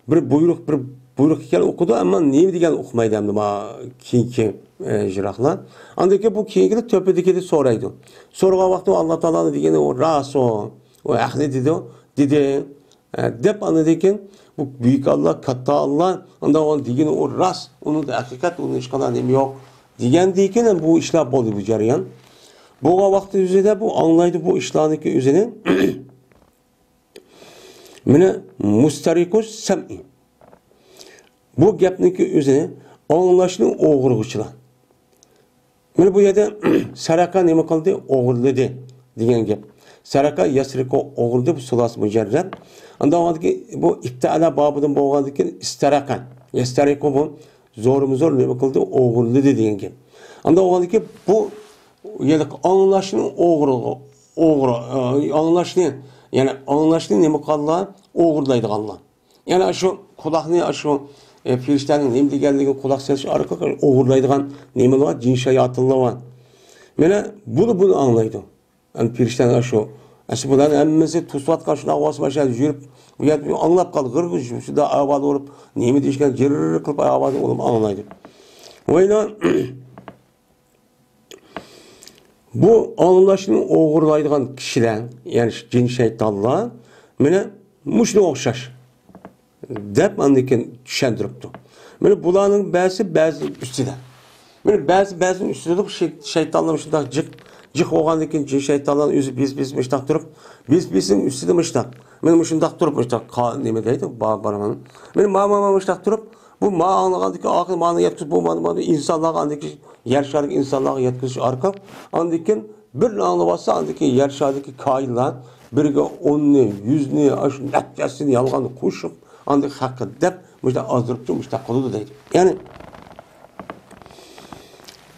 بىر بۇيرۇق، بىر بۇيرۇق كېلگەن ئوقۇدى، ئەمما نېمە دېگەننى ئۇقمايدۇ ئەمدى ما كېيىنكى، ئە، ئىجراقلار. ئاندىن كېيىن بۇ كېيىنكىلەر تۆپىدىكىنى سورايدۇ. سورىغان ۋاقتىدا ئاللا تائالانىڭ دېگىنى ئۇ راست ئۇ. ئۇ ھەقنى دېدى، دېدى. ئە، دەپ ئاندىن كېيىن بۇ بۈيۈك ئاللا، كاتتا ئاللا، ئاندىن ئۇنىڭ دېگىنى ئۇ راست، ئۇنىڭدا ھەقىقەت، ئۇنىڭ ھېچقانداق نېمە يوق. دېگەندىن كېيىن بۇ ئىشلار بولدى بۇ جەريان. بولغان ۋاقتى ئۆزىدە بۇ ئاڭلايدۇ بۇ ئىشلارنىڭكى ئۆزىنى. مانا مۇستەرىقۇ سەمئى. بۇ گەپنىڭكى ئۆزىنى ئاڭلاشنى ئوغرىغۇچىلار. مانا بۇ يەردە سەرەقە نېمە قىلدى؟ ئوغرىلىدى دېگەن گەپ. سەرەقە يەسرىقۇ ئوغرىلىدى، بۇ سۇلاسى مۇجەررەد. ئاندىن ئاۋۋالدىكى بۇ ئىپتەئەلە بابىدىن بولغاندىن كېيىن ئىستەرەقە. يەستەرىقۇ بۇ زورمۇ زور نېمە قىلدى؟ ئوغرىلىدى دېگەن گەپ. ئاندىن ئاۋۋالدىكى بۇ يەنى ئاڭلاشنى ئوغرىغۇ-، ئوغرى، ئاڭلاشنى، يەنى ئاڭلاشنى نېمە قىلغانلار؟ ئوغرىلايدىغانلار. يەنى ئاشۇ قۇلاقنى، ئاشۇ، ئە، پېرىشتەنىڭ نېمە دېگەنلىكىنى قۇلاق سېلىش ئارقىلىق ئوغرىلايدىغان نېمىلەر بار؟ جىن شاياتىنلار بار. مانا بۇلار بۇنى ئاڭلايدۇ. يەنى پېرىشتەنىڭ ئاشۇ، ئەسلى بۇلارنىڭ ھەممىسى توسۇۋاتقان شۇنداق ئاۋاز ماشىنا يۈرۈپ، بۇ يەردە ئاڭلاپ قالدى. غىر-غىر شۇنداق ئاۋاز بولۇپ، نېمە دېيىشكەن جىرر قىلىپ ئاۋازنى ئۇلار ئاڭلايدۇ. ۋايلا، بۇ ئاڭلاشنى ئوغرىلايدىغان كىشىلەر، يەنى جىن شەيتانلار، مانا مۇشۇنىڭغا ئوخشاش، دەپ ئاندىن كېيىن چۈشەندۈرۈپتۇ. مانا بۇلارنىڭ بەزىسى بەزىنىڭ ئۈستىدە. مانا بەزى بەزىنىڭ ئۈستىدە بۇ شەي-، شەيتانلار مۇشۇنداق جىق، جىق بولغاندىن كېيىن جىن شەيتانلار ئۆزى بىز، بىز مۇشتاق تۇرۇپ، بىز، بىزنىڭ ئۈستىدە مۇشتاق. مانا مۇشۇنداق تۇرۇپ مۇشتاق قا-، نېمە دەيدۇ؟ با-، بارغان. مانا ما، ما، ما مۇشتاق تۇرۇپ، بۇ ما ئاڭلىغاندىكى ئاخىر مانى يەتكۈزۈپ، بۇ مانا، مانا ئىنسانلارغا ئاندىكى يەر شارىدىكى ئىنسانلارغا يەتكۈزۈش ئارقىلىق، ئاندىن كېيىن بىر ئاڭلىۋالسا، ئاندىن كېيىن يەر شارىدىكى كائىنلار بىرگە ئوننى، يۈزنى، ئاشۇ نەچچە يۈزنى يالغان قوشۇپ، ئاندىن ھەققى دەپ، مۇشۇنداق ئازدۇرۇپ، مۇشۇنداق قىلىدۇ دەيدۇ. يەنى،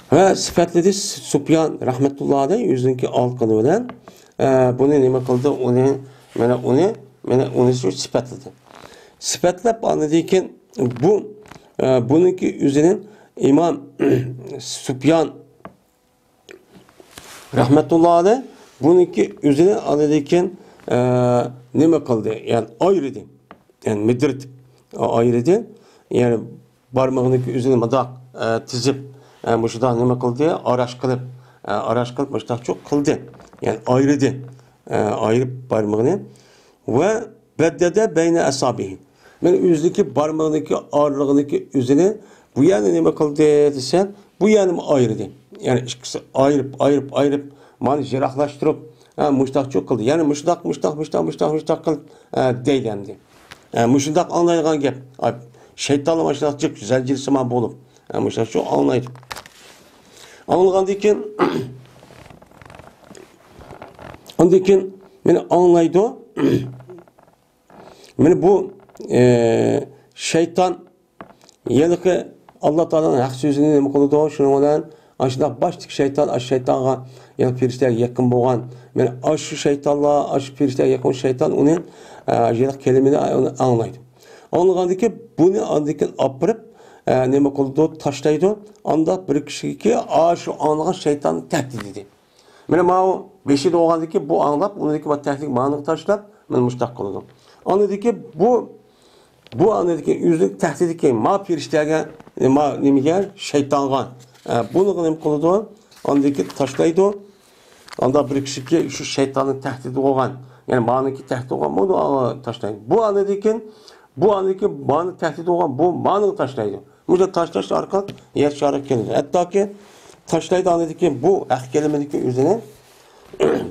ۋە سۈپەتلىدى سۇپيان رەھمەتۇللا ئەلەيھ ئۆزىنىڭكى ئالقىنى بىلەن، ئە، بۇنى نېمە قىلدى؟ ئۇنى، مانا ئۇنى، مانا ئۇنى شۇ سۈپەتلىدى. سۈپەتلەپ، ئاندىن كېيىن بۇ، ئە، بۇنىڭكى ئۆزىنى ئىمام سۇپيان رەھمەتۇللا ئەلەيھ بۇنىڭكى ئۆزىنى ئاندىن كېيىن، ئە، نېمە قىلدى؟ يەنى ئايرىدى. يەنى مىدىرىتىپ ئايرىدى. يەنى بارمىقىنىڭكى ئۆزىنى مۇنداق، ئە، تىزىپ، ئە، مۇشۇنداق نېمە قىلدى؟ ئاراش قىلىپ، ئە، ئاراش قىلىپ مۇشۇنداقچۇ قىلدى. يەنى ئايرىدى. ئە، ئايرىپ بارمىقىنى. ۋە بەددەدە بەينە ئەسابىھى. مانا ئۆزىنىڭكى بارمىقىنىڭكى ئارىلىقىنىڭكى ئۆزىنى بۇ يەرنى نېمە قىلدى دېسە، بۇ يەرنىمۇ ئايرىدى. يەنى ئىككىسى ئايرىپ، ئايرىپ، ئايرىپ، مانا يىراقلاشتۇرۇپ، ھە، مۇشتاقچۇ قىلدى. يەنى مۇشتاق، مۇشتاق، مۇشتاق، مۇشتاق، مۇشتاق قىل، ھە، دەيدۇ ئەمدى. ھە، مۇشۇنداق ئاڭلايدىغان گەپ. ئاي، شەيتانلار مانا شۇنداق جىق زەنجىرسىمان بولۇپ، ھە، مۇشۇنداقچۇ ئاڭلايدۇ. ئاڭلىغاندىن كېيىن، ئاندىن كېيىن مانا ئاڭلايدۇ. مانا بۇ، ئە، شەيتان ھېلىقى ئاللا تائالانىڭ ھەق سۆزىنى نېمە قىلىدۇ؟ شۇنىڭ بىلەن ئاشۇنداق باشتىكى شەيتان، ئاشۇ شەيتانغا، يەنى پېرىشتىگە يېقىن بولغان، مانا ئاشۇ شەيتانلار، ئاشۇ پېرىشتىگە يېقىن شەيتان ئۇنى، ئە، ھېلىقى كەلىمىنى ئاڭلايدۇ. ئاڭلىغاندىن كېيىن بۇنى ئاندىن كېيىن ئاپىرىپ، ئە، نېمە قىلىدۇ؟ تاشلايدۇ. ئانداق بىر كىشىگە ئاشۇ ئاڭلىغان شەيتان تەھدىت ئىدى. مانا ماۋۇ بېشىدا بولغاندىكى بۇ ئاڭلاپ، ئۇنىڭدىكى بۇ تەھدىت مانىغا تاشلاپ، مانا مۇشۇنداق قىلىدۇ. ئاندىكى بۇ، بۇ ئاندىكى ئۆزىنىڭ تەھدىتىدىكى ما پېرىشتەگە، ما نېمىگە، شەيتانغا، ئە، بۇنىڭغا نېمە قىلىدۇ؟ ئاندىن كېيىن تاشلايدۇ. ئاندا بىر كىشىكى شۇ شەيتاننىڭ تەھدىتى بولغان، يەنى مانىڭكى تەھدىتى بولغان، بۇنى تاشلايدۇ. بۇ ئاندىن كېيىن، بۇ ئاندىن كېيىن مانىڭ تەھدىتى بولغان، بۇ مانىغا تاشلايدۇ. مۇشۇ تاشلاش ئارقىلىق يەر شارىغا كېلىدۇ. ھەتتاكى تاشلايدۇ ئاندىن كېيىن بۇ ھەق كەلمىدىكى ئۆزىنى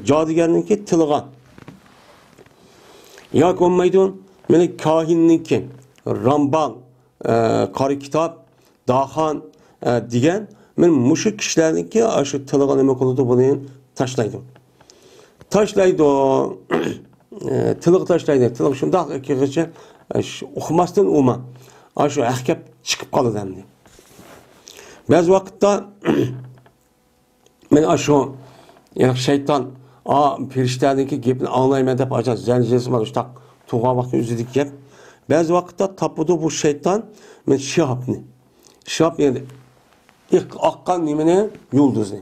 جادۇگەرنىڭكى تىلىغا. ياكى بولمايدۇ، مېنى كاھىننىڭكى، رامبال، ئە، قارا كىتاب، داخان، ئە، دېگەن، مېنى مۇشۇ كىشىلەرنىڭكى ئاشۇ تىلىغا نېمە قىلىدۇ، بۇنى تاشلايدۇ. تاشلايدۇ. ئە، تىلىغا تاشلايدۇ. تىلىغا شۇنداق كىرگىچە، ئە، شۇ ئۇقماستىن ئۇما. ئاشۇ ھەق گەپ چىقىپ قالىدۇ ئەمدى. بەزى ۋاقىتتا مەن ئاشۇ، يەنى شەيتان، ئا، پەرىشتەنىڭكى گېپىنى ئاڭلايمەن دەپ، ئاچا زەنجىرسىمان شۇنداق تۇرغان ۋاقتى ئۆزىدىكى گەپ. بەزى ۋاقىتتا تاپىدۇ بۇ شەيتان، مەن شىھابنى. شىھاب، يەنى ئېق-، ئاققان نېمىنى؟ يۇلدۇزنى.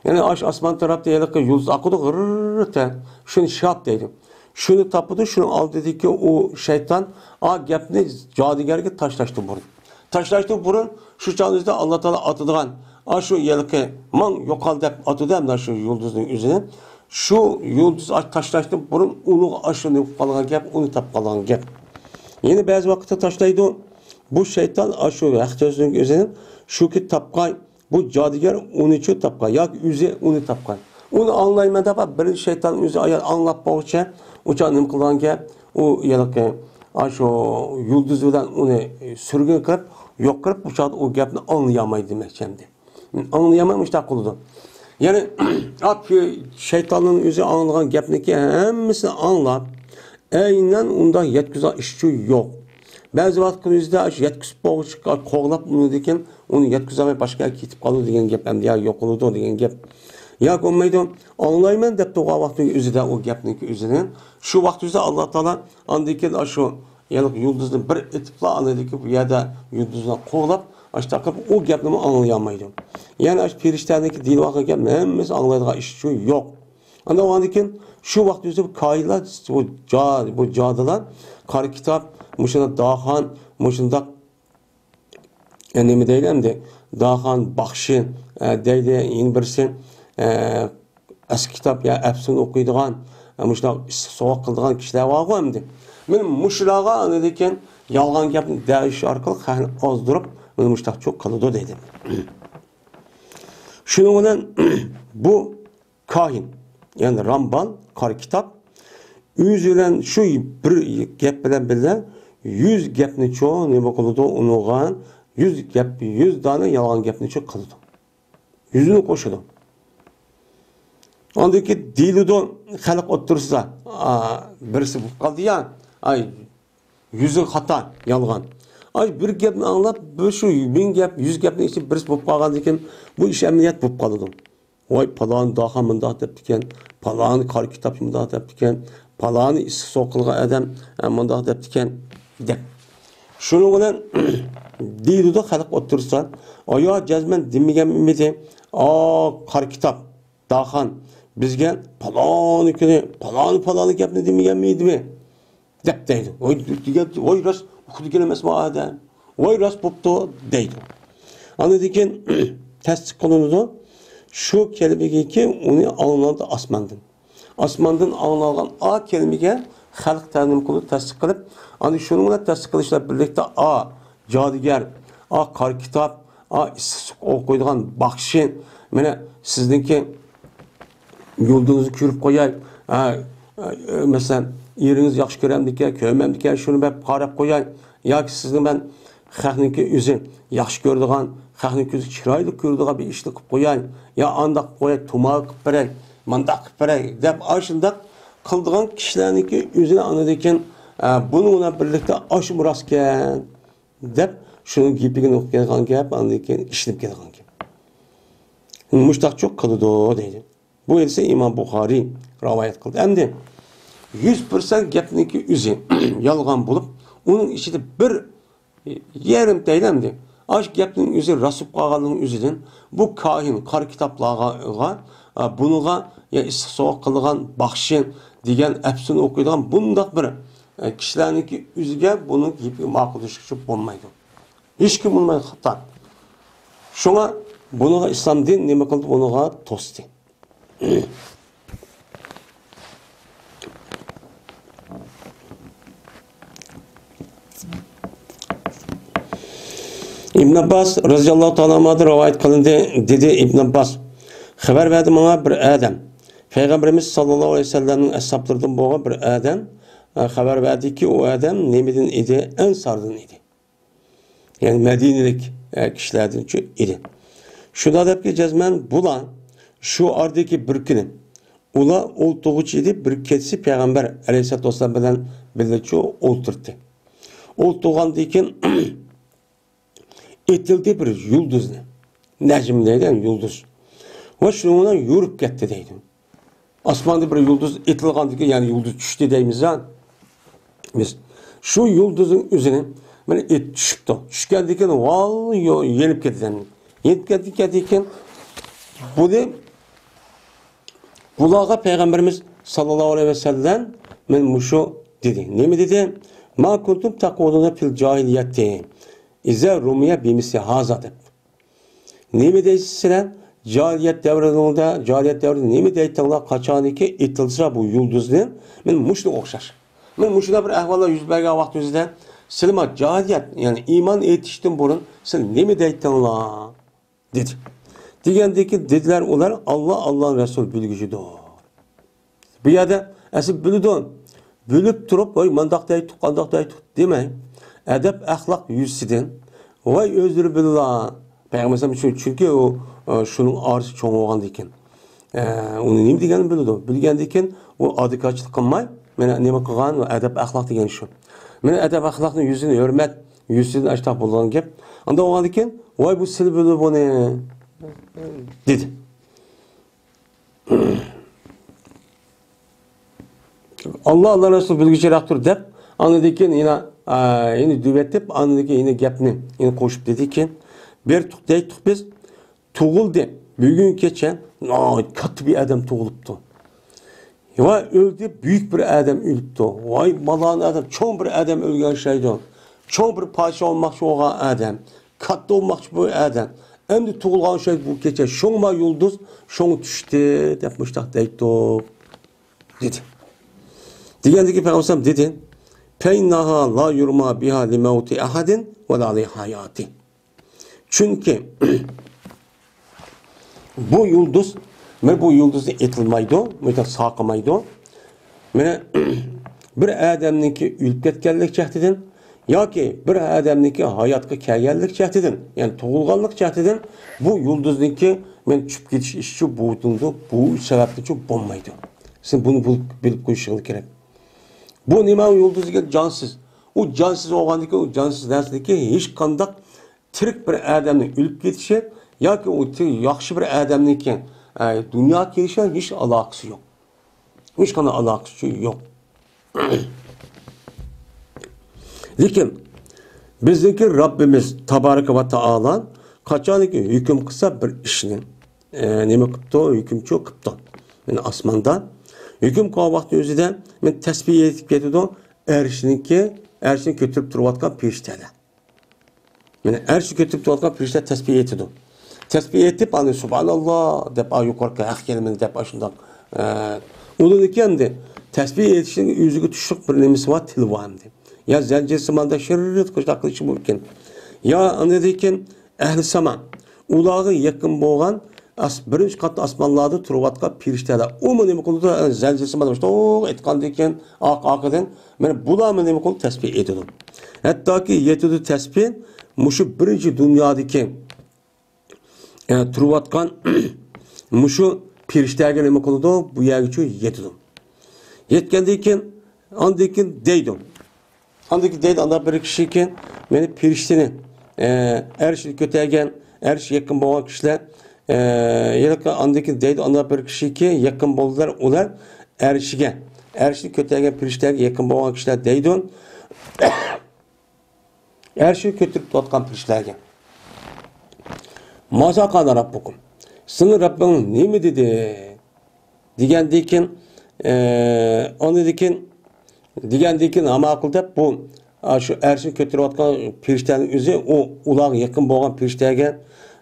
يەنى ئاش-، ئاسمان تەرەپتە ھېلىقى يۇلدۇز ئاقىدۇ، غىررىتە. شۇنى شىھاب دەيدۇ. شۇنى تاپىدۇ، شۇنىڭ ئالدىدىكى ئۇ شەيتان، ئا گەپنى جادۇگەرگە تاشلاشتىن بۇرۇن. تاشلاشتىن بۇرۇن شۇ چاغدا ئاللا تائالا ئاتىدىغان، ئاشۇ ھېلىقى ماڭ يوقال دەپ ئاتىدۇ ئەمدى شۇ يۇلدۇزنىڭ ئۆزىنى. شۇ يۇلدۇز ئاش-، تاشلاشتىن بۇرۇن ئۇنىڭغا ئاشۇ نېمە قىلىپ قالغان گەپ، ئۇنى تاپقان گەپ. يەنە بەزى ۋاقىتتا تاشلايدۇ. بۇ شەيتان ئاشۇ ھەق سۆزنىڭ ئۆزىنى شۇكى تاپقاي، بۇ جادۇگەر ئۇنىچۇ تاپقان ياكى ئۆزى ئۇنى تاپقان. ئۇنى ئاڭلايمەن دەپ، بىرىنچى شەيتان ئۆزى ئايال ئاڭلاپ بولغۇچە، ئۇچان نېمە قىلغان گەپ؟ ئۇ ھېلىقى، ئاشۇ يۇلدۇز بىلەن ئۇنى سۈرگۈن قىلىپ، يوق قىلىپ، ئۇ چاغدا ئۇ گەپنى ئاڭلىيالمايدۇ دېمەكچى ئەمدى. ئاڭلىيالماي مۇشۇنداق قىلىدۇ. يەنى، ئاپ-، شەيتاننىڭ ئۆزى ئاڭلىغان گەپنىكى ھەممىسىنى ئاڭلاپ، ئەينەن ئۇنداق يەتكۈزگەن ئىشچۇ يوق. بەزى ۋاقىت كۈندۈزدە ئاشۇ يەتكۈزۈپ بولغۇچە قوغلاپ ئۇنىڭدىن كېيىن ئۇنى يەتكۈزەلمەي باشقا يەرگە كېتىپ قالىدۇ دېگەن گەپ ئەمدى يا يوقىلىدۇ دېگەن گەپ. ياكى بولمايدۇ، ئاڭلايمەن دەپ تۇرغان ۋاقتىنىڭ ئۆزىدە ئۇ گەپنىڭكى ئۆزىنى. شۇ ۋاقىت ئۆزىدە ئاللا تائالا ئاندىن كېيىن ئاشۇ يەنى يۇلدۇزنى بىر ئېتىپلا ئاندىن كېيىن بۇ يەردە يۇلدۇزنى قوغلاپ، ئاشۇنداق قىلىپ ئۇ گەپنىمۇ ئاڭلىيالمايدۇ. يەنى ئاشۇ پەرىشتەنىڭكى دېيىلىۋالغان گەپ ھەممىسى ئاڭلايدىغان ئىشچۇ يوق. ئاندىن ئۇنىڭدىن كېيىن شۇ ۋاقىت ئۆزى كاھىنلار، بۇ جا-، بۇ جادۇلار، قارا كىتاب، مۇشۇنداق داخان، مۇشۇنداق، ئە، نېمە دەيلى ئەمدى؟ داخان، باخشى، ئە، دەيلى، يەنە بىرسى، ئە، ئەسكى كىتاب يا ئەپسۇن ئوقۇيدىغان، ئە، مۇشۇنداق ئىسسىق سوغۇق قىلىدىغان كىشىلەر بارغۇ ئەمدى. مانا مۇشۇلارغا ئاندىن كېيىن يالغان گەپنى دەيىش ئارقىلىق خەقنى ئازدۇرۇپ، مانا مۇشۇنداق چوق قىلىدۇ دەيدۇ. شۇنىڭ بىلەن بۇ كاھىن، يەنى رامبال، قارا كىتاب، ئۆزى بىلەن شۇ بىر گەپ بىلەن بىللە يۈز گەپنىچۇ نېمە قىلىدۇ ئۇنىڭغا، يۈز گەپ، يۈز دانە يالغان گەپنىچۇ قىلىدۇ. يۈزىنى قوشىدۇ. ئاندىن كېيىن دېيىلىدۇ خەلق ئوتتۇرىسىدا، ئا، بىرسى بولۇپ قالدى يا، ئاي، يۈزى خاتا، يالغان. ئاي، بىر گەپنى ئاڭلاپ، بىر شۇ مىڭ گەپ، يۈز گەپنىڭ ئىچىدە بىرسى بولۇپ قالغاندىن كېيىن، بۇ ئىش ئەمەلىيەت بولۇپ قالىدۇ. ۋاي، پالان داخان مۇنداق دەپتىكەن، پالان قارا كىتاب مۇنداق دەپتىكەن، پالانى ئىسسىق سوغۇق قىلغان ئادەم، ئە، مۇنداق دەپتىكەن، دەپ. شۇنىڭ بىلەن دېيىلىدۇ خەلق ئوتتۇرىسىدا، ئايا جەزمەن دېمىگەنمىدى، ئا، قارا كىتاب، داخان، بىزگە پالانى كۈنى، پالانى، پالانى گەپنى دېمىگەنمىدىمۇ؟ دەپ دەيدۇ. ۋاي، دېگەن، ۋاي، راست ئۇقىدىكەن ئەمەسمۇ ئادەم. ۋاي، راست بوپتۇ، دەيدۇ. ئاندىن كېيىن تەستىق قىلىنىدۇ. شۇ كەلىمىگىكى ئۇنى ئاڭلىنىدۇ ئاسماندىن. ئاسماندىن ئاڭلانغان ئا كەلىمىگە خەلق تەرجىمە قىلىدۇ، تەستىق قىلىپ، ئاندىن شۇنىڭ بىلەن تەستىق قىلىش بىلەن بىرلىكتە ئا جادۇگەر، ئا قارا كىتاب، ئا ئىسسىق سۇ قويىدىغان باخشى، مانا سىزنىڭكى يۇلدۇزىڭىزنى كۆرۈپ قوياي. ھە، ئە، مەسىلەن، ئېرىڭىز ياخشى كۆرەمدىكەن، كۆرمەمدىكەن، شۇنى بەرىپ قاراپ قوياي. ياكى سىزنى مەن خەقنىڭكى ئۆزى ياخشى كۆرىدىغان، خەقنىڭ كۆزى چىرايلىق كۆرىدىغان بىر ئىشنى قىلىپ قوياي. يا ئانداق قىلىپ قوياي، تۇمار قىلىپ بېرەي، مانداق قىلىپ بېرەي، دەپ ئاشۇنداق قىلىدىغان كىشىلەرنىڭكى ئۆزىنى ئاندىن كېيىن، ئە، بۇنىڭ بىلەن بىرلىكتە ئاشۇمۇ راستكەن، دەپ شۇنىڭ گېپىگە نۇقتا كەلگەن گەپ، ئاندىن كېيىن ئىشىنىپ كەلگەن گەپ. مۇشتاقچۇ قىلىدۇ دەيدۇ. بۇ ھەدىسنى ئىمام بۇخارىي رىۋايەت قىلدى. ئەمدى يۈز پىرسەنت گەپنىڭكى ئۆزى يالغان بولۇپ، ئۇنىڭ ئىچىدە بىر يېرىم دەيلى ئەمدى. ئاشۇ گەپنىڭ ئۆزى راست بولۇپ قالغانلىقىنىڭ ئۆزىدىن بۇ كاھىن، قارا كىتابلارغا، ئا، بۇنىڭغا يا ئىسسىق سوغۇق قىلىدىغان باخشى دېگەن ئەپسۇن ئوقۇيدىغان بۇنداق بىر، ئە، كىشىلەرنىڭكى ئۆزىگە بۇنىڭ گېپىگە ماقۇللىشىشقا بولمايدۇ. ھېچكىم بولمايدۇ، خاتا. شۇڭا بۇنىڭغا ئىسلام دىن نېمە قىلدى؟ بۇنىڭغا توستى. ئىبن ئابباس رەزىياللاھۇ تائالا ئەنھۇدىن رىۋايەت قىلىندى. دېدى ئىبن ئابباس، خەۋەر بەردى ماڭا بىر ئادەم. پەيغەمبىرىمىز ساللاللاھۇ ئەلەيھى ۋەسەللەمنىڭ ئەسھابلىرىدىن بولغان بىر ئادەم، ئە، خەۋەر بەردىكى، ئۇ ئادەم نېمىدىن ئىدى؟ ئەنساردىن ئىدى. يەنى مەدىنىلىك، ئە، كىشىلەردىن ئىدى. شۇنداق دەپكى جەزمەن بۇلار شۇ ئارىدىكى بىر كۈنى ئۇلار ئولتۇرغۇچى ئىدى، بىر كېچىسى پەيغەمبەر ئەلەيھىسسالاتۇ ۋەسسالام بىلەن بىللە ئولتۇردى. ئولتۇرغاندىن كېيىن ئېتىلدى بىر يۇلدۇزنى. نەجم دەيدۇ، يەنى يۇلدۇز. ۋە شۇنىڭ بىلەن يورۇپ كەتتى دەيدۇ. ئاسماندا بىر يۇلدۇز ئېتىلغاندىن كېيىن، يەنى يۇلدۇز چۈشتى دەيمىز ھە. بىز شۇ يۇلدۇزنىڭ ئۆزىنى مانا ئېت-، چۈشۈپتۇ. چۈشكەندىن كېيىن ۋال يو-، يېنىپ كەتتى. يېنىپ كەتتى، كەتتى كېيىن بۇنى، بۇلارغا پەيغەمبىرىمىز ساللاللاھۇ ئەلەيھى ۋەسەللەم مانا مۇشۇ دېدى. نېمە دېدى؟ ما كنتم تقولون في الجاهلية إذا رمي بمثل هذا دەپ. نېمە دەيسىز سىلەر؟ جاھىلىيەت دەۋرىنىڭدە، جاھىلىيەت دەۋرىدە نېمە دەيتتىڭلار؟ قاچانكى ئېتىلسا بۇ يۇلدۇزنى، مانا مۇشۇنىڭغا ئوخشاش. مانا مۇشۇنداق بىر ئەھۋاللار يۈز بەرگەن ۋاقتىمىزدا، سىلەرمۇ جاھىلىيەت، يەنى ئىمان ئېيتىشتىن بۇرۇن سىلەر نېمە دەيتتىڭلار؟ دېدى. دېگەندىن كېيىن دېدىلەر ئۇلار، ئاللا، ئاللانىڭ رەسۇلى بىلگۈچىدۇر. بۇ يەردە ئەسلى بىلىدۇ. بىلىپ تۇرۇپ، ۋاي، مانداق دەيتتۇق، قانداق دەيتتۇق دېمەي، ئەدەپ ئەخلاق يۈزىسىدىن، ۋاي، ئۆزلىرى بىللا. پەيغەمبەر ئەلەيھىسسالام چۈ-، چۈنكى ئۇ، ئە، شۇنىڭ ئارىسى چوڭ بولغاندىكىن، ئە، ئۇنى نېمە دېگەننى بىلىدۇ. بىلگەندىن كېيىن ئۇ ئادۋوكاتچىلىق قىلماي، مانا نېمە قىلغان، ئەدەپ ئەخلاق دېگەن شۇ. مانا ئەدەپ ئەخلاقنى يۈزىدىن ھۆرمەت، يۈزىسىدىن ئاشتاق بولغان گەپ. ئانداق بولغاندىن كېيىن، ۋاي، بۇ سىلى بىلىدۇ بۇنى دېدى. ئاللا، ئاللا رەسۇلى بىلگۈچىراقتۇر دەپ، ئاندىن كېيىن يەنە، ئا، يەنە دېۋەتىپ، ئاندىن كېيىن يەنە گەپنى يەنە قوشۇپ دېدىكى، بېرىتتۇق، دەيتتۇق بىز، تۇغۇلدى. بۈگۈنگىچە ناھايىتى كاتتا بىر ئادەم تۇغۇلۇپتۇ. ۋاي، ئۆلدى، بۈيۈك بىر ئادەم ئۆلۈپتۇ. ۋاي، مالان ئادەم، چوڭ بىر ئادەم ئۆلگەن ئوخشايدۇ. چوڭ بىر پادىشاھ بولماقچى بولغان ئادەم، كاتتا بولماقچى بولغان ئادەم. ئەمدى تۇغۇلغان ئوخشايدۇ بۇ كېچە. شۇڭا يۇلدۇز، شۇڭا چۈشتى، دەپ مۇشتاق دەيتتۇق. دېدى. دېگەندىكى پەيغەمبەر دېدى، فإنها لا يرمى بها لموت أحد ولا لحياته. چۈنكى بۇ يۇلدۇز، مانا بۇ يۇلدۇزنى ئېتىلمايدۇ، مۇنداق ساقىمايدۇ. مانا بىر ئادەمنىڭكى ئۆلۈپ كەتكەنلىك جەھىتىدىن ياكى بىر ئادەمنىڭكى ھاياتقا كەلگەنلىك جەھىتىدىن، يەنى تۇغۇلغانلىق جەھىتىدىن بۇ يۇلدۇزنىڭكى مانا چۈشۈپ كېتىش ئىشىچۇ بولىدۇ، بۇ سەۋەبتىنچۇ بولمايدۇ. سىز بۇنى بىلىپ، بىلىپ قويۇشىڭىز كېرەك. بۇ نېمە يۇلدۇز دېگەن؟ جانسىز. ئۇ جانسىز بولغاندىن كېيىن، ئۇ جانسىز نەرسىدىكى ھېچقانداق تىرىك بىر ئادەمنىڭ ئۆلۈپ كېتىشى ياكى ئۇ تىر-، ياخشى بىر ئادەمنىڭكى، ئە، دۇنياغا كېلىشى ھېچ ئالاقىسى يوق. ھېچقانداق ئالاقىسى يوق. لېكىن بىزنىڭكى رەببىمىز تابارەكە ۋە تائالا قاچانكى ھۆكۈم قىلسا بىر ئىشنى، ئە، نېمە قىپتۇ؟ ھۆكۈمچۇ قىپتۇ. يەنى ئاسماندا ھۆكۈم قىلغان ۋاقتى ئۆزىدە مەن تەسبىھ ئېيتىپ كېتىدۇ. ئەرشنىڭكى، ئەرشنى كۆتۈرۈپ تۇرۇۋاتقان پېرىشتەلەر. مانا ئەرشنى كۆتۈرۈپ تۇرۇۋاتقان پېرىشتە تەسبىھ ئېيتىدۇ. تەسبىھ ئېيتىپ، ئاندىن سۇبھاناللا دەپ، ئا، يۇقىرىقى ھەق كەلىمىنى دەپ، ئاشۇنداق، ئە، ئۇنىڭدىن كېيىن ئەمدى تەسبىھ ئېيتىشنىڭ ئۆزىگە تۇشلۇق بىر نېمىسى بار، تىلى بار ئەمدى. يا زەنجىرسىماندا شىررىت قوشاق قىلىشى مۇمكىن. يا ئاندىن كېيىن ئەھلى ساما، ئۇلارغا يېقىن بولغان ئاس-، بىرىنچى قات ئاسمانلاردا تۇرۇۋاتقان پېرىشتەلەر. ئۇمۇ نېمە قىلىدۇ؟ زەنجىرسىماندا مۇشۇنداق ئېيتقاندىن كېيىن ئارقا-، ئارقىدىن مانا بۇلارمۇ نېمە قىلىدۇ؟ تەسبىھ ئېيتىدۇ. ھەتتاكى يېتىدۇ تەسبىھ مۇشۇ بىرىنچى دۇنيادىكى، ئە، تۇرۇۋاتقان مۇشۇ پېرىشتەگە نېمە قىلىدۇ؟ بۇ يەرگىچۇ يېتىدۇ. يەتكەندىن كېيىن، ئاندىن كېيىن دەيدۇ. ئاندىن كېيىن دەيدۇ، ئانداق بىر كىشىكى، مېنى پېرىشتىنى، ئە، ئەرشنى كۆتەرگەن، ئەرشكە يېقىن بولغان كىشىلەر، ئە، ھېلىقى ئاندىن كېيىن دەيدۇ، ئانداق بىر كىشىكى يېقىن بولدىلار، ئۇلار ئەرشىگە، ئەرشنى كۆتەرگەن پېرىشتىلەرگە يېقىن بولغان كىشىلەر دەيدۇ. ئەرشنى كۆتۈرۈپ تۇرۇۋاتقان پېرىشتىلەرگە. مازا قالا رەببۇكۇم. سىزنىڭ رەببىڭىز نېمە دېدى؟ دېگەندىن كېيىن، ئە، ئاندىن كېيىن، دېگەندىن كېيىن، ھە ماقۇل دەپ، بۇ، ئا، شۇ ئەرشنى كۆتۈرۈۋاتقان پېرىشتەنىڭ ئۆزى، ئۇ، ئۇلارغا يېقىن بولغان پېرىشتەگە،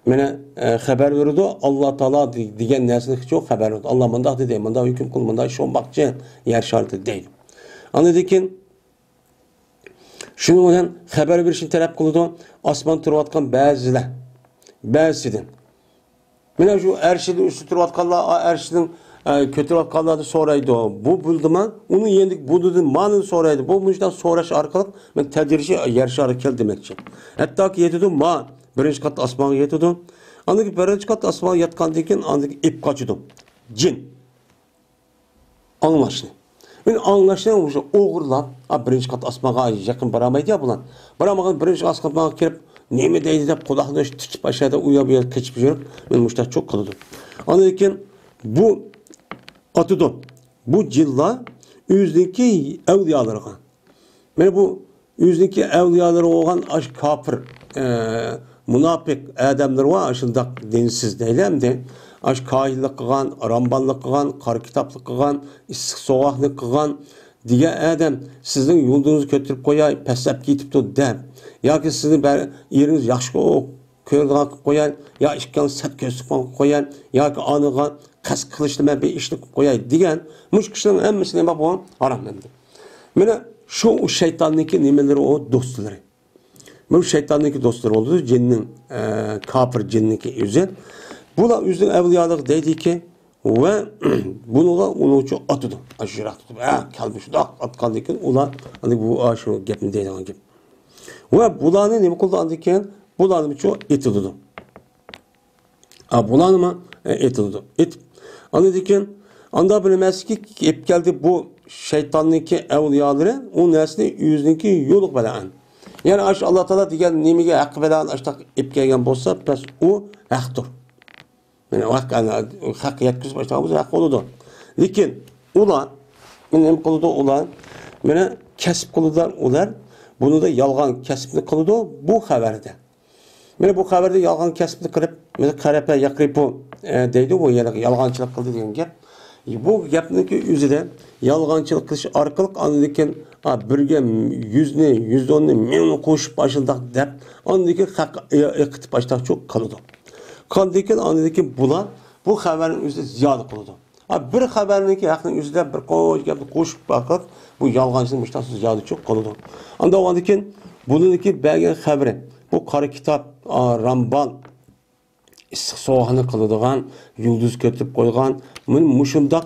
مانا، ئە، خەۋەر بېرىدۇ. ئاللا تائالا دې-، دېگەن نەرسىنى خۇشۇ خەۋەر بېرىدۇ. ئاللا مۇنداق دېدى، مۇنداق ھۆكۈم قىل، مۇنداق ئىش بولماقچى يەر شارىدا دەيدۇ. ئاندىن كېيىن شۇنىڭ بىلەن خەۋەر بېرىشنى تەلەپ قىلىدۇ. ئاسمان تۇرۇۋاتقان بەزىلەر، بەزىسىدىن. مانا شۇ ئەرشىدىن ئۈستىدە تۇرۇۋاتقانلار، ئا، ئەرشىدىن، ئە، كۆتۈرۈۋاتقانلاردىن سورايدۇ. بۇ بولدىما؟ ئۇنىڭ يېنىدىكى بۇ دېدى، مانىدىن سورايدۇ. بۇ مۇشۇنداق سوراش ئارقىلىق مەن تەدرىجىي يەر شارىغا كەل دېمەكچى. ھەتتاكى يېتىدۇ، ما بىرىنچى قات ئاسمانغا يېتىدۇ. ئاندىن كېيىن بىرىنچى قات ئاسمانغا يەتكەندىن كېيىن ئاندىن كېيىن ئېپ قاچىدۇ. جىن. ئاڭلاشنى. مانا ئاڭلاشنى مۇشۇ ئوغرىلاپ، ئا، بىرىنچى قات ئاسمانغا يېقىن بارالمايدۇ يا بۇلار. بارالمىغان بىرىنچى ئاسمانغا كىرىپ، نېمە دەيدۇ دەپ قۇلاقنى تىكىپ، ئاشۇ يەردە ئۇ ياق بۇ ياق قېچىپ يۈرۈپ، مانا مۇشۇنداق چوق قىلىدۇ. ئاندىن كېيىن بۇ ئاتىدۇ. بۇ جىنلار ئۆزىنىڭكى ئەۋلىيالىرىغا، مانا بۇ ئۆزىنىڭكى ئەۋلىيالىرى بولغان ئاشۇ كاپىر، ئە، مۇناپىق ئادەملىرى بار، ئاشۇنداق دىنسىز دەيلى ئەمدى. ئاشۇ كاھىنلىق قىلغان، رامباللىق قىلغان، قارا كىتابلىق قىلغان، ئىسسىق سوغۇقلۇق قىلغان دېگەن ئادەم، سىزنىڭ يۇلدۇزىڭىزنى كۆتۈرۈپ قوياي، پەسلەپ كېتىپتۇ دەپ، ياكى سىزنى بە-، ئېرىڭىز ياخشى كۆ-، كۆرىدىغان قىلىپ قوياي، يا ئىككىڭلار سەت كۆزلۈك قىلىپ قوياي، ياكى ئانىغا قەست قىلىشتا مەن بىر ئىشنى قىلىپ قوياي دېگەن، مۇشۇ كىشىلەرنىڭ ھەممىسى نېمە بۇ؟ ھارام ئەمدى. مانا شۇ شەيتاننىڭكى نېمىلىرى ئۇ، دوستلىرى. بۇ شەيتاننىڭكى دوستلىرى بولىدۇ، جىننىڭ، ئە، كاپىر جىننىڭكى ئۆزى. بۇلار ئۆزىنىڭ ئەۋلىيالىرىغا دەيدىكى، ۋە بۇنىڭغا ئۇنىڭ ئۈچۈن ئاتىدۇ. ئاشۇ يىراق تۇتۇپ، ھە، كەلدى شۇنداق ئاتقاندىن كېيىن ئۇلار، ئەنە بۇ، ئاشۇ گەپنى دەيدىغان گەپ. ۋە بۇلارنى نېمە قىلىدۇ ئاندىن كېيىن؟ بۇلارنىمۇچۇ ئېتىلىدۇ. ئا، بۇلارنىمۇ، ئە، ئېتىلىدۇ. ئېتىپ، ئاندىن كېيىن، ئاندا بىر نېمە ئەسكى ئېلىپ كەلدى بۇ شەيتاننىڭكى ئەۋلىيالىرى، ئۇ نەرسىنى ئۆزىنىڭكى يولىغا بىلەن. يەنى ئاشۇ ئاللا تائالا دېگەن نېمىگە ھەققى بىلەن ئاشۇنداق ئېلىپ كەلگەن بولسا، بەس ئۇ ھەقتۇر. مانا ھەق، ئەنە، ھەق يەتكۈزۈپ ئاشۇنداق بولسا ھەق بولىدۇ. لېكىن ئۇلار، مانا نېمە قىلىدۇ ئۇلار؟ مانا كەسىپ قىلىدۇ ئۇلار. بۇنىدا يالغان كەسىپنى قىلىدۇ بۇ خەۋەردە. مانا بۇ خەۋەردە يالغان كەسىپنى قىلىپ، مانا قەرەپە يەقرىپۇ، ئە، دەيدۇ، بۇ يەنە يالغانچىلىق قىلدى دېگەن گەپ. بۇ گەپنىڭكى ئۆزىدە يالغانچىلىق قىلىش ئارقىلىق ئاندىن كېيىن، ئا، بىرگە يۈزنى، يۈز ئوننى، مىڭنى قوشۇپ ئاشۇنداق دەپ، ئاندىن كېيىن خەق ئېقىتىپ ئاشۇنداق قىلىدۇ. قاندىن كېيىن ئاندىن كېيىن بۇلار بۇ خەۋەرنىڭ ئۆزىدە زىيادە قىلىدۇ. ئا، بىر خەۋەرنىڭكى ھەقنىڭ ئۆزىدە بىر قوش گەپنى قوشۇپ باقىپ، بۇ يالغانچىنى مۇشۇنداق زىيادە چوق قىلىدۇ. ئاندا ئاندىن كېيىن بۇنىڭكى بەرگەن خەۋىرى، بۇ قارا كىتاب، ئا، رامبال، ئىسسىق سوغۇقنى قىلىدىغان، يۇلدۇز كۆتۈرۈپ قويغان، مانا مۇشۇنداق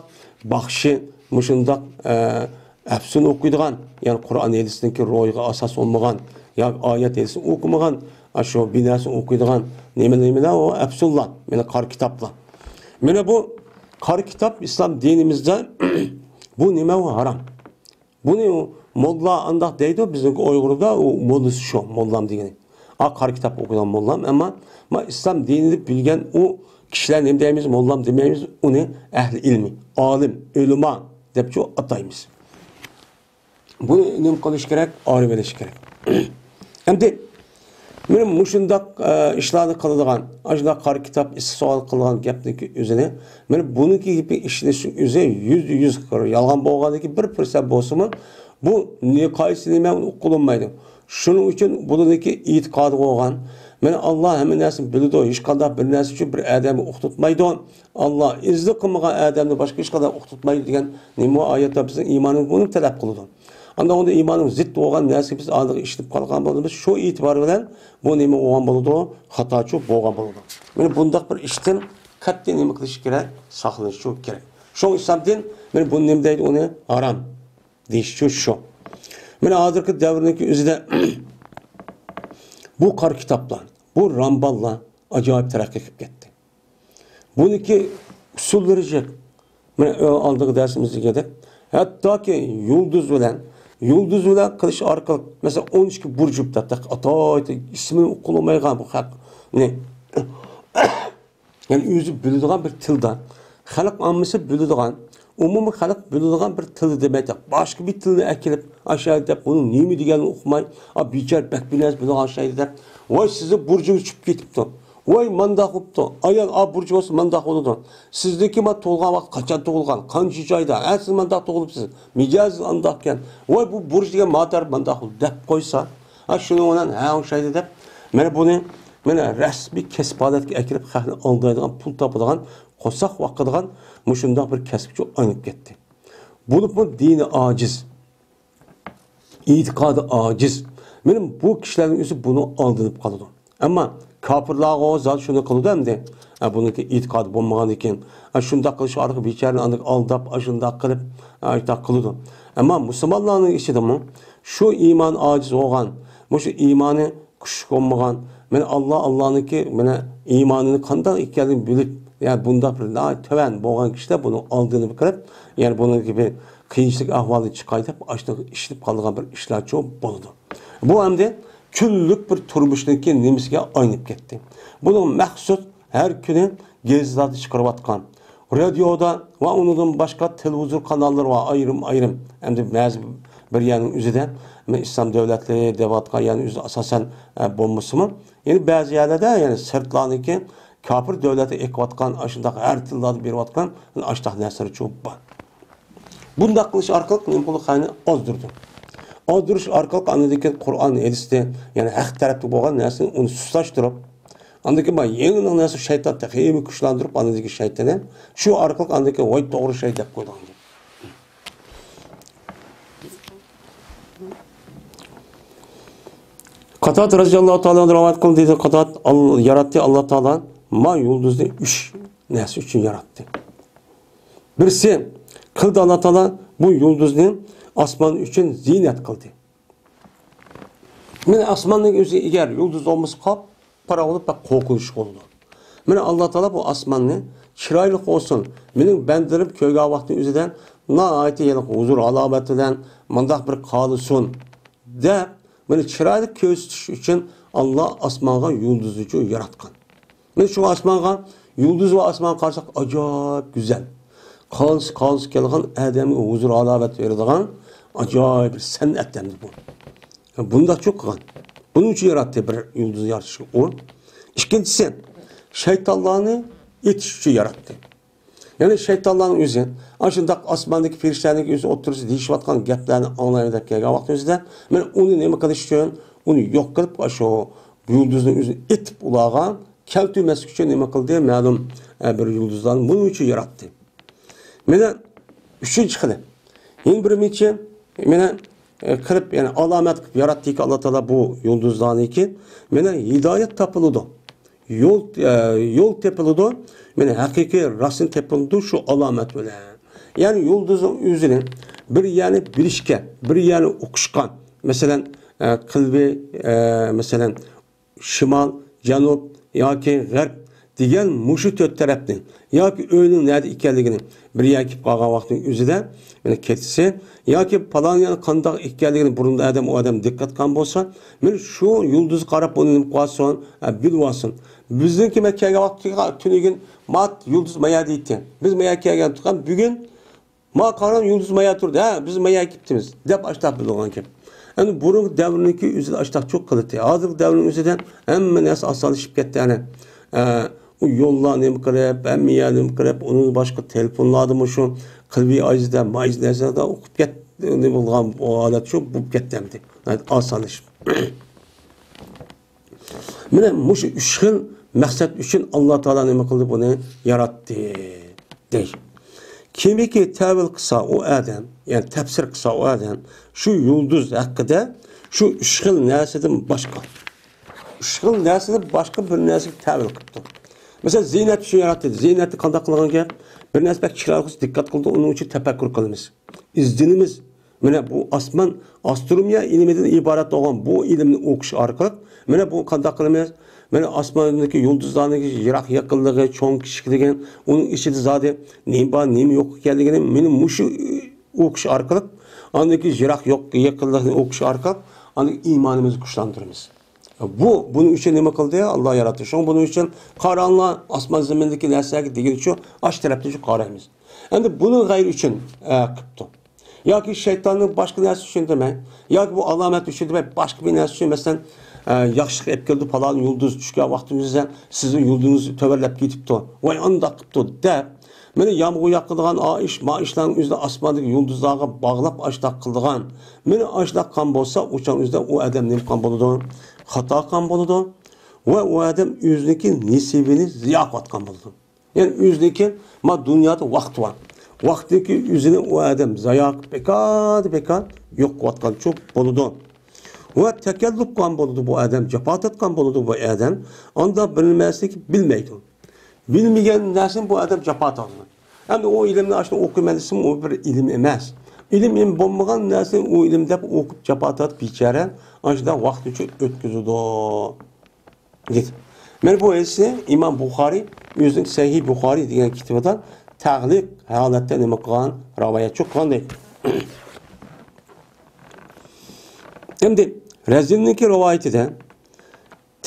باخشى، مۇشۇنداق، ئە، ئەپسۇن ئوقۇيدىغان، يەنى قۇرئان ھەدىسنىڭكى روھىغا ئاساس بولمىغان، ياكى ئايەت ھەدىسنى ئوقۇمىغان، ئاشۇ بىناسىنى ئوقۇيدىغان نېمە، نېمىلەر ئۇ ئەپسۇنلار، مانا قارا كىتابلار. مانا بۇ قارا كىتاب ئىسلام دىنىمىزدا بۇ نېمە ئۇ؟ ھارام. بۇنى موللا ئانداق دەيدۇ، بىزنىڭكى ئۇيغۇردا ئۇ موللىسى شۇ، موللام دېگىنى. ئا، قارا كىتاب ئوقۇيدىغان موللام، ئەمما، ئەمما ئىسلام دىنىنى بىلگەن ئۇ كىشىلەر نېمە دەيمىز، موللام دېمەيمىز، ئۇنى ئەھلى ئىلمى، ئالىم، ئۆلىما دەپچۇ ئاتايمىز. بۇنى نېمە قىلىش كېرەك؟ ئايرىۋېلىش كېرەك. ئەمدى مانا مۇشۇنداق، ئە، ئىشلارنى قىلىدىغان، ئاشۇنداق قارا كىتاب ئىسسىق سوغۇق قىلغان گەپنىڭكى ئۆزىنى، مانا بۇنىڭكى گېپى ئىشلىشى ئۆزى يۈزدە يۈز يالغان بولغاندىن كېيىن بىر پۇرسەت بولسىمۇ، بۇ نېقايىسى نېمە ئۇقۇلمايدۇ. شۇنىڭ ئۈچۈن بۇنىڭكى ئېتىقادى بولغان، مانا ئاللا ھەممە نەرسىنى بىلىدۇ، ھېچقانداق بىر نەرسە ئۈچۈن بىر ئادەمنى ئۇقتۇرتمايدۇ. ئاللا ئىززەت قىلمىغان ئادەمنى باشقا ھېچقانداق ئۇقتۇرتمايدۇ دېگەن نېمە ئايەتلەر بىزنىڭ ئىمانىمىز بۇنى تەلەپ قىلىدۇ. ئاندىن ئۇندا ئىمانىمىز زىت بولغان نەرسىگە بىز ئاندىغا ئىشىنىپ قالغان بولىمىز. شۇ ئېتىبار بىلەن بۇ نېمە بولغان بولىدۇ؟ خاتاچۇ بولغان بولىدۇ. مانا بۇنداق بىر ئىشتىن قەتئىي نېمە قىلىش كېرەك؟ ساقلىنىشى كېرەك. شۇڭا ئىسلام دىن، مانا بۇنى نېمە دەيدۇ ئۇنى؟ ھارام دېيىشى شۇ. مانا ھازىرقى دەۋرنىڭكى ئۆزىدە بۇ قارا كىتابلار، بۇ رامباللار ئاجايىپ تەرەققىي قىلىپ كەتتى. بۇنىڭكى ئۇسۇللىرى جىق. مانا، ئالدىنقى دەرسىمىزدە دېگەندەك، ھەتتاكى يۇلدۇز بىلەن، يۇلدۇز بىلەن قىلىش ئارقىلىق، مەسىلەن، ئون ئىككى بۇرجۇ دەپ ئاتايتتى، ئىسمىنى ئۇقۇلمايدىغان بۇ خەقنى. يەنى ئۆزى بىلىدىغان بىر تىلدا، خەلق ئاممىسى بىلىدىغان، ئومۇمىي خەلق بىلىدىغان بىر تىلدا دېمەيتتى. باشقا بىر تىلنى ئەكېلىپ، ئاشۇ دەپ بۇنىڭ نېمە دېگەنلىكىنى ئۇقماي، ئا، بىچارە بەك بىر نەرسە بىلىدىغان ئوخشايدۇ دەپ، ۋاي سىزنىڭ بۇرجىڭىز چۈشۈپ كېتىپتۇ. ۋاي مانداق بوپتۇ. ئايال ئا بۇرجى بولسا مانداق بولىدۇ. سىزنىڭكى ما تۇغۇلغان ۋاقىت قاچان تۇغۇلغان، قانچىنچى ئايدا، ھە سىز مانداق تۇغۇلۇپسىز. مىجەزىڭىز ئانداقكەن. ۋاي بۇ بۇرج دېگەن ماتەر مانداق بولدى دەپ قويسا، ھە شۇنىڭ بىلەن ھە ئوخشايدۇ دەپ، مانا بۇنى مانا رەسمىي كەسىپ ھالەتكە ئەكىرىپ، خەقنى ئالدايدىغان، پۇل تاپىدىغان، قورساق باقىدىغان مۇشۇنداق بىر كەسىپكە ئايلىنىپ كەتتى. بولۇپمۇ دىنى ئاجىز، ئېتىقادى ئاجىز. مانا بۇ كىشىلەرنىڭ ئۆزى بۇنى ئالدىنىپ قالىدۇ. ئەمما كاپىرلارغۇ زادى شۇنى قىلىدۇ ئەمدى. ئە، بۇنىڭكى ئېتىقادى بولمىغاندىكىن، ئە، شۇنداق قىلىش ئارقىلىق بىچارىنى ئانداق ئالداپ، ئاشۇنداق قىلىپ، ئە، ئاشۇنداق قىلىدۇ. ئەمما مۇسۇلمانلارنىڭ ئىچىدىمۇ شۇ ئىمان ئاجىز بولغان، مۇشۇ ئىمانى كۈچلۈك بولمىغان، مانا ئاللا، ئاللانىڭكى مانا ئىمانىنى قانداق ئىكەنلىكىنى بىلىپ، يەنى بۇنداق بىر ناھايىتى تۆۋەن بولغان كىشىلەر بۇنىڭ ئالدىنى كىرىپ، يەنى بۇنىڭكى بىر قىيىنچىلىق ئەھۋالدىن چىقاي دەپ، ئاشۇنداق ئىشلىنىپ قالىدىغان بىر ئىشلارچۇ بولىدۇ. بۇ ئەمدى كۈنلۈك بىر تۇرمۇشنىڭكى نېمىسىگە ئايلىنىپ كەتتى. بۇنىڭ مەخسۇس ھەر كۈنى گېزىتلەردە چىقىرىۋاتقان، رادىيودا ۋە ئۇنىڭدىن باشقا تېلېۋىزور قاناللىرى بار، ئايرىم-ئايرىم. ئەمدى بەزى بىر يەرنىڭ ئۆزىدە، مەن ئىسلام دۆلەتلىرى دەۋاتقان يەرنىڭ ئۆزى ئاساسەن، ئە، بولمىسىمۇ، يەنە بەزى يەرلەردە، يەنە سىرتلارنىڭكى كاپىر دۆلەتلەر ئېقىۋاتقان، ئاشۇنداق ھەر تىللاردا بېرىۋاتقان ئاشۇنداق نەرسىلەر چۇ بار. بۇنداق قىلىش ئارقىلىق نېمە قىلىدۇ؟ خەقنى ئازدۇرىدۇ. ئازدۇرۇش ئارقىلىق ئاندىن كېيىن قۇرئان ھەدىستە، يەنى ھەق تەرەپتە بولغان نەرسىنى ئۇنى سۇسلاشتۇرۇپ، ئاندىن كېيىن بار يېڭىنىڭ نەرسە شەيتان تېخىمۇ كۈچلەندۈرۈپ، ئاندىن كېيىن شەيتانى شۇ ئارقىلىق ئاندىن كېيىن ۋاي توغرا شەي دەپ قويىدىغان گەپ. قاتادە رەزىياللاھۇ تائالا ئەنھۇ رىۋايەت قىلدى، دېدى، قاتادە، ئال-، ياراتتى ئاللا تائالا ما يۇلدۇزنى ئۈچ نەرسە ئۈچۈن ياراتتى. بىرسى، قىلدى ئاللا تائالا بۇ يۇلدۇزنى ئاسمان ئۈچۈن زىينەت قىلدى. مانا ئاسماننىڭ ئۆزى ئەگەر يۇلدۇز بولمىسا قاپقارا بولۇپ، بەك قورقۇنچلۇق بولىدۇ. مانا ئاللا تائالا بۇ ئاسماننى چىرايلىق بولسۇن، مېنىڭ بەندىلىرىم كۆرگەن ۋاقتىنىڭ ئۆزىدە ناھايىتى ھېلىقى ھۇزۇر ھالاۋەت بىلەن مۇنداق بىر قالسۇن دەپ، مانا چىرايلىق كۆرسىتىش ئۈچۈن ئاللا ئاسمانغا يۇلدۇزنىچۇ ياراتقان. مانا شۇ ئاسمانغا، يۇلدۇز ۋە ئاسمانغا قارىساق، ئاجايىپ گۈزەل. قالسا، قالسا كەلگەن ئادەمگە ھۇزۇر ھالاۋەت بېرىدىغان ئاجايىپ بىر سەنئەت ئەمدى بۇ. بۇنداقچۇ قىلغان. بۇنىڭ ئۈچۈن ياراتتى بىر يۇلدۇز يارىتىشنى ئۇ. ئىككىنچىسى، شەيتانلارنى ئېتىش ئۈچۈن ياراتتى. يەنى شەيتانلارنىڭ ئۆزى، ئاشۇنداق ئاسماندىكى پەرىشتىلەرنىڭ ئۆزى ئوتتۇرىسىدا دېيىشىۋاتقان گەپلەرنى ئاڭلايمەن دەپ كەلگەن ۋاقتىمىزدا، مانا ئۇنى نېمە قىلىش ئۈچۈن، ئۇنى يوق قىلىپ، ئاشۇ يۇلدۇزنىڭ ئۆزىنى ئېتىپ، ئۇلارغا كەلتۈرمەسلىك ئۈچۈن نېمە قىلدى؟ مەلۇم، ئە، بىر يۇلدۇزلارنى بۇنىڭ ئۈچۈن ياراتتى. مانا ئۈچىنچى خىلى. يەنە بىرىنچى، مانا، ئە، قىلىپ، يەنى ئالامەت قىلىپ ياراتتىكى ئاللا تائالا بۇ يۇلدۇزلارنىكى. مانا ھىدايەت تاپىلىدۇ. يول، ئە، يول تېپىلىدۇ. مانا ھەقىقىي راستىنى تېپىلىدۇ شۇ ئالامەت بىلەن. يەنى يۇلدۇزنىڭ ئۆزىنى بىر يەرنى بىلىشكە، بىر يەرنى ئوقۇشقا، مەسىلەن، ئە، قىلبى، ئە، مەسىلەن، شىمال، جەنۇب ياكى غەرب دېگەن مۇشۇ تۆت تەرەپنى ياكى ئۆينىڭ نەدە ئىكەنلىكىنى بىر يەرگە كېلىپ قالغان ۋاقىتنىڭ ئۆزىدە، مانا كېچىسى ياكى پالان يەر قانداق ئىكەنلىكىنى بۇرۇندا ئادەم، ئۇ ئادەم دىققەت قىلغان بولسا، مانا شۇ يۇلدۇزغا قاراپ ئۇنى نېمە قىلىۋالسۇن، ئە، بىلىۋالسۇن. بىزنىڭكى مەن كەلگەن ۋاقىتتا تۈنۈگۈن مات يۇلدۇز مايا دەيتتى. بىز مايا كەلگەن تۇرغان بۈگۈن ما قارا يۇلدۇز مايا تۇردى، ھە، بىز مايا كېتىپتىمىز دەپ ئاشتاق بىلىدىغان گەپ. ئەمدى بۇرۇنقى دەۋرنىڭكى ئۆزىدە ئاشتاق چوق قىلاتتى. ھازىرقى دەۋرنىڭ ئۆزىدە ھەممە نەرسە ئاسانلىشىپ كەتتى. ئەنە، ئە، ئۇ يوللار نېمە قىلىپ، ھەممە يەر نېمە قىلىپ، ئۇنىڭ باشقا تېلېفونلاردىمۇ شۇ قىلبى ئاجىزدا، ماجىز نەرسىلەردە ئوقۇپ كەتتى. نېمە بولغان، ئۇ ھالەت شۇ بولۇپ كەتتى ئەمدى. ناھايىتى ئاسانلىشىپ. مانا مۇشۇ ئۈچ خىل مەقسەت ئۈچۈن ئاللا تائالا نېمە قىلدى؟ بۇنى ياراتتى، دەي. كىمكى تەۋىل قىلسا ئۇ ئادەم، يەنى تەپسىر قىلسا ئۇ ئادەم، شۇ يۇلدۇز ھەققىدە شۇ ئۈچ خىل نەرسىدىن باشقا، ئۈچ خىل نەرسىدىن باشقا بىر نەرسىگە تەۋىل قىپتۇ. مەسىلەن، زىينەت ئۈچۈن ياراتتى. زىينەتنى قانداق قىلغان گەپ؟ بىر نەرسە بەك چىرايلىق بولسا دىققەت قىلىدۇ، ئۇنىڭ ئۈچۈن تەپەككۇر قىلىمىز. ئىزدىنىمىز. مانا بۇ ئاسمان، ئاسترونومىيە ئىلمىدىن ئىبارەت بولغان بۇ ئىلىمنى ئوقۇش ئارقىلىق، مانا بۇ قانداق قىلىمىز؟ مانا ئاسماندىكى يۇلدۇزلارنىڭ يىراق يېقىنلىقى، چوڭ كىچىكلىكى، ئۇنىڭ ئىچىدە زادى نېمە بار، نېمە يوق ئىكەنلىكىنى مانا مۇشۇ ئوقۇش ئارقىلىق، ئاندىن كېيىن يىراق يوق يېقىنلىقنى ئوقۇش ئارقىلىق، ئاندىن ئىمانىمىزنى كۈچلەندۈرىمىز. بۇ، بۇنىڭ ئۈچۈن نېمە قىلدى؟ ئاللا ياراتتى. شۇڭا بۇنىڭ ئۈچۈن قاراڭلار، ئاسمان زېمىندىكى نەرسىلەرگە دېگىنىچۇ ئاشۇ تەرەپتىچۇ قارايمىز. ئەمدى بۇنىڭ غەيرى ئۈچۈن، ئە، قىپتۇ. ياكى شەيتاننىڭ باشقا نەرسە ئۈچۈن دېمەي، ياكى بۇ ئالامەت ئۈچۈن دېمەي، باشقا بىر نەرسە ئۈچۈن، مەسىلەن، ئە، ياخشىلىق ئېلىپ كەلدى، پالان يۇلدۇز چۈشكەن ۋاقتىمىزدا سىزنىڭ يۇلدۇزىڭىز تۆۋەنلەپ كېتىپتۇ، ۋاي ئانداق قىپتۇ دەپ، مانا يامغۇر ياغقىدىغان ئا ئىش، ما ئىشلارنىڭ ئۆزىنى ئاسماندىكى يۇلدۇزلارغا باغلاپ ئاشۇنداق قىلىدىغان، مانا ئاشۇنداق قىلغان بولسا، ئۇ چاغ ئۆزىدە ئۇ ئادەم نېمە قىلغان بولىدۇ؟ خاتا قىلغان بولىدۇ. ۋە ئۇ ئادەم ئۆزىنىڭكى نېسىۋىنى زىيا قىلىۋاتقان بولىدۇ. يەنى ئۆزىنىڭكى ما دۇنيادا ۋاقتى بار. ۋاقتىنىڭكى ئۆزىنى ئۇ ئادەم زايا قىلىپ، بىكار، بىكار يوق قىلىۋاتقانچۇ بولىدۇ. ۋە تەكەللۇپ قىلغان بولىدۇ بۇ ئادەم، جاپا تارتقان بولىدۇ بۇ ئادەم. ئاندا بىر نەرسىنى بىلمەيدۇ. بىلمىگەن نەرسىنى بۇ ئادەم جاپا تارتىدۇ. ئەمدى ئۇ ئىلىمنى ئاشۇنى ئوقۇيمەن دېسىمۇ، ئۇ بىر ئىلىم ئەمەس. ئىلىم، ئىلىم بولمىغان نەرسىنى ئۇ ئىلىم دەپ ئوقۇپ، جاپا تارتىپ، بىچارە ئاشۇنداق ۋاقتىنى ئۆتكۈزىدۇ. دېدى. مانا بۇ ھەدىسنى ئىمام بۇخارىي ئۆزىنىڭ سەھىھ بۇخارىي دېگەن كىتابىدا تەغلىق ھالەتتە نېمە قىلغان، رىۋايەتچى قىلغان دەيدۇ. ئەمدى رەزىننىڭكى رىۋايىتىدە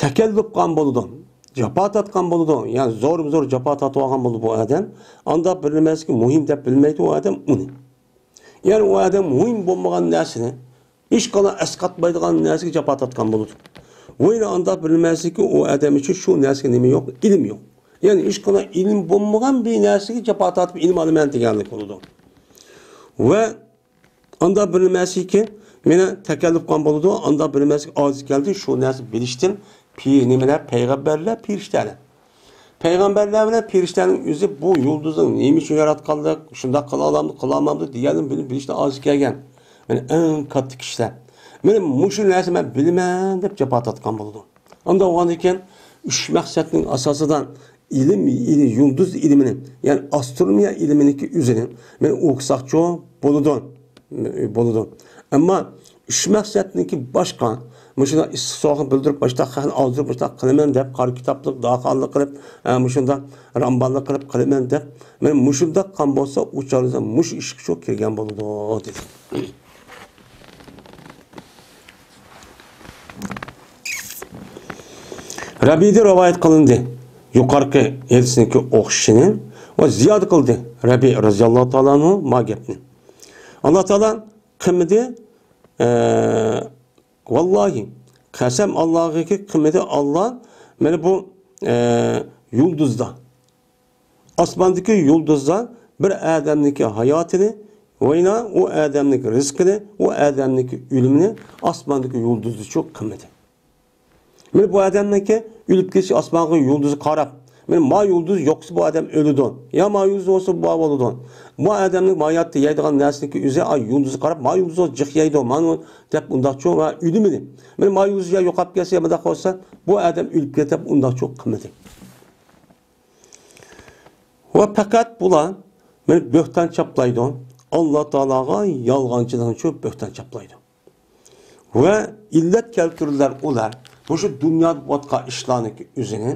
تەكەللۇپ قىلغان بولىدۇ، جاپا تارتقان بولىدۇ، يەنى زورمۇزور جاپا تارتىۋالغان بولىدۇ بۇ ئادەم. ئاندا بىر نېمىسىگە مۇھىم دەپ بىلمەيدۇ ئۇ ئادەم ئۇنى. يەنى ئۇ ئادەم مۇھىم بولمىغان نەرسىنى، ھېچقانداق ئەسقاتمايدىغان نەرسىگە جاپا تارتقان بولىدۇ. ۋە يەنە ئاندا بىر نېمىسىكى، ئۇ ئادەم ئۈچۈن شۇ نەرسىگە نېمە يوق؟ ئىلىم يوق. يەنى ھېچقانداق ئىلىم بولمىغان بىر نەرسىگە جاپا تارتىپ ئىلىم ئالىمەن دېگەنلىك بولىدۇ. ۋە ئاندا بىر نېمىسىكى، مانا تەكەللۇپ قىلغان بولىدۇ، ئاندا بىر نېمىسىكى ئاجىز كەلدى، شۇ نەرسە بىلىشتىن پى-، نېمىلەر، پەيغەمبەرلەر، پېرىشتەلەر. پەيغەمبەرلەر بىلەن پېرىشتەنىڭ ئۆزى بۇ يۇلدۇزنىڭ نېمە ئۈچۈن ياراتقانلىق، شۇنداق قىلالامدۇ، قىلالمامدۇ دېگەننى بىلىپ، بىلىشتىن ئاجىز كەلگەن. مانا ئەڭ كاتتا كىشىلەر. مانا مۇشۇ نەرسىنى مەن بىلىمەن دەپ جاپا تارتقان بولىدۇ. ئاندا بولغاندىكىن ئۈچ مەقسەتنىڭ ئاساسىدا ئىلىم، ئىلى-، يۇلدۇز ئىلمىنى، يەنى ئاسترونومىيە ئىلمىنىڭكى ئۆزىنى مانا ئوقۇساقچۇ بولىدۇ. بولىدۇ. ئەمما ئۈچ مەقسەتنىڭكى باشقا، مۇشۇنداق ئىسسىق سوغۇقنى بىلدۈرۈپ، مۇشۇنداق خەقنى ئازدۇرۇپ، مۇشۇنداق قىلىمەن دەپ، قارا كىتابلىق، داخانلىق قىلىپ، ئە، مۇشۇنداق رامباللىق قىلىپ قىلىمەن دەپ، مانا مۇشۇنداق قىلغان بولسا، ئۇ چاغدا مۇشۇ ئىشقا شۇ كىرگەن بولىدۇ، دېدى. رەبىدىن رىۋايەت قىلىندى. يۇقىرىقى ھەدىسنىڭكى ئوخشىشىنى ۋە زىيادە قىلدى. رەبى رەزىياللاھۇ تائالا ئەنھۇ ما گەپنى. ئاللا تائالا قىلمىدى، ئە، ۋاللاھى، قەسەم ئاللاغىكى، قىلمىدى ئاللا، مانا بۇ، ئە، يۇلدۇزدا. ئاسماندىكى يۇلدۇزلار بىر ئادەمنىڭكى ھاياتىنى، ۋەينا ئۇ ئادەمنىڭكى رىزقىنى، ئۇ ئادەمنىڭكى ئۆلۈمىنى ئاسماندىكى يۇلدۇزلارچۇ قىلمىدى. مانا بۇ ئادەمنىڭكى ئۆلۈپ كېتىشى ئاسمانغا يۇلدۇزغا قاراپ، مانا ما يۇلدۇز يوقىسا بۇ ئادەم ئۆلىدۇ. يا ما يۇلدۇز بولسا بۇ بولىدۇ. بۇ ئادەمنىڭ ما ھاياتتا يەيدىغان نەرسىنىڭكى ئۆزى ئا يۇلدۇزغا قاراپ، ما يۇلدۇز جىق يەيدۇ، مانا دەپ ئۇنداقچۇ ۋە ئۆلۈمىنى. مانا ما يۇلدۇز يا يوقاپ كەتسە يا مۇنداق بولسا، بۇ ئادەم ئۆلۈپ كېتىپ ئۇنداقچۇ قىلمىدى. ۋە پەقەت بۇلار مانا بۆھتان چاپلايدۇ. ئاللا تائالاغا يالغانچىلىقنىچۇ بۆھتان چاپلايدۇ. ۋە ئىللەت كەلتۈرىدىلەر ئۇلار. مۇشۇ دۇنيادا بولۇۋاتقان ئىشلارنىڭكى ئۆزىنى،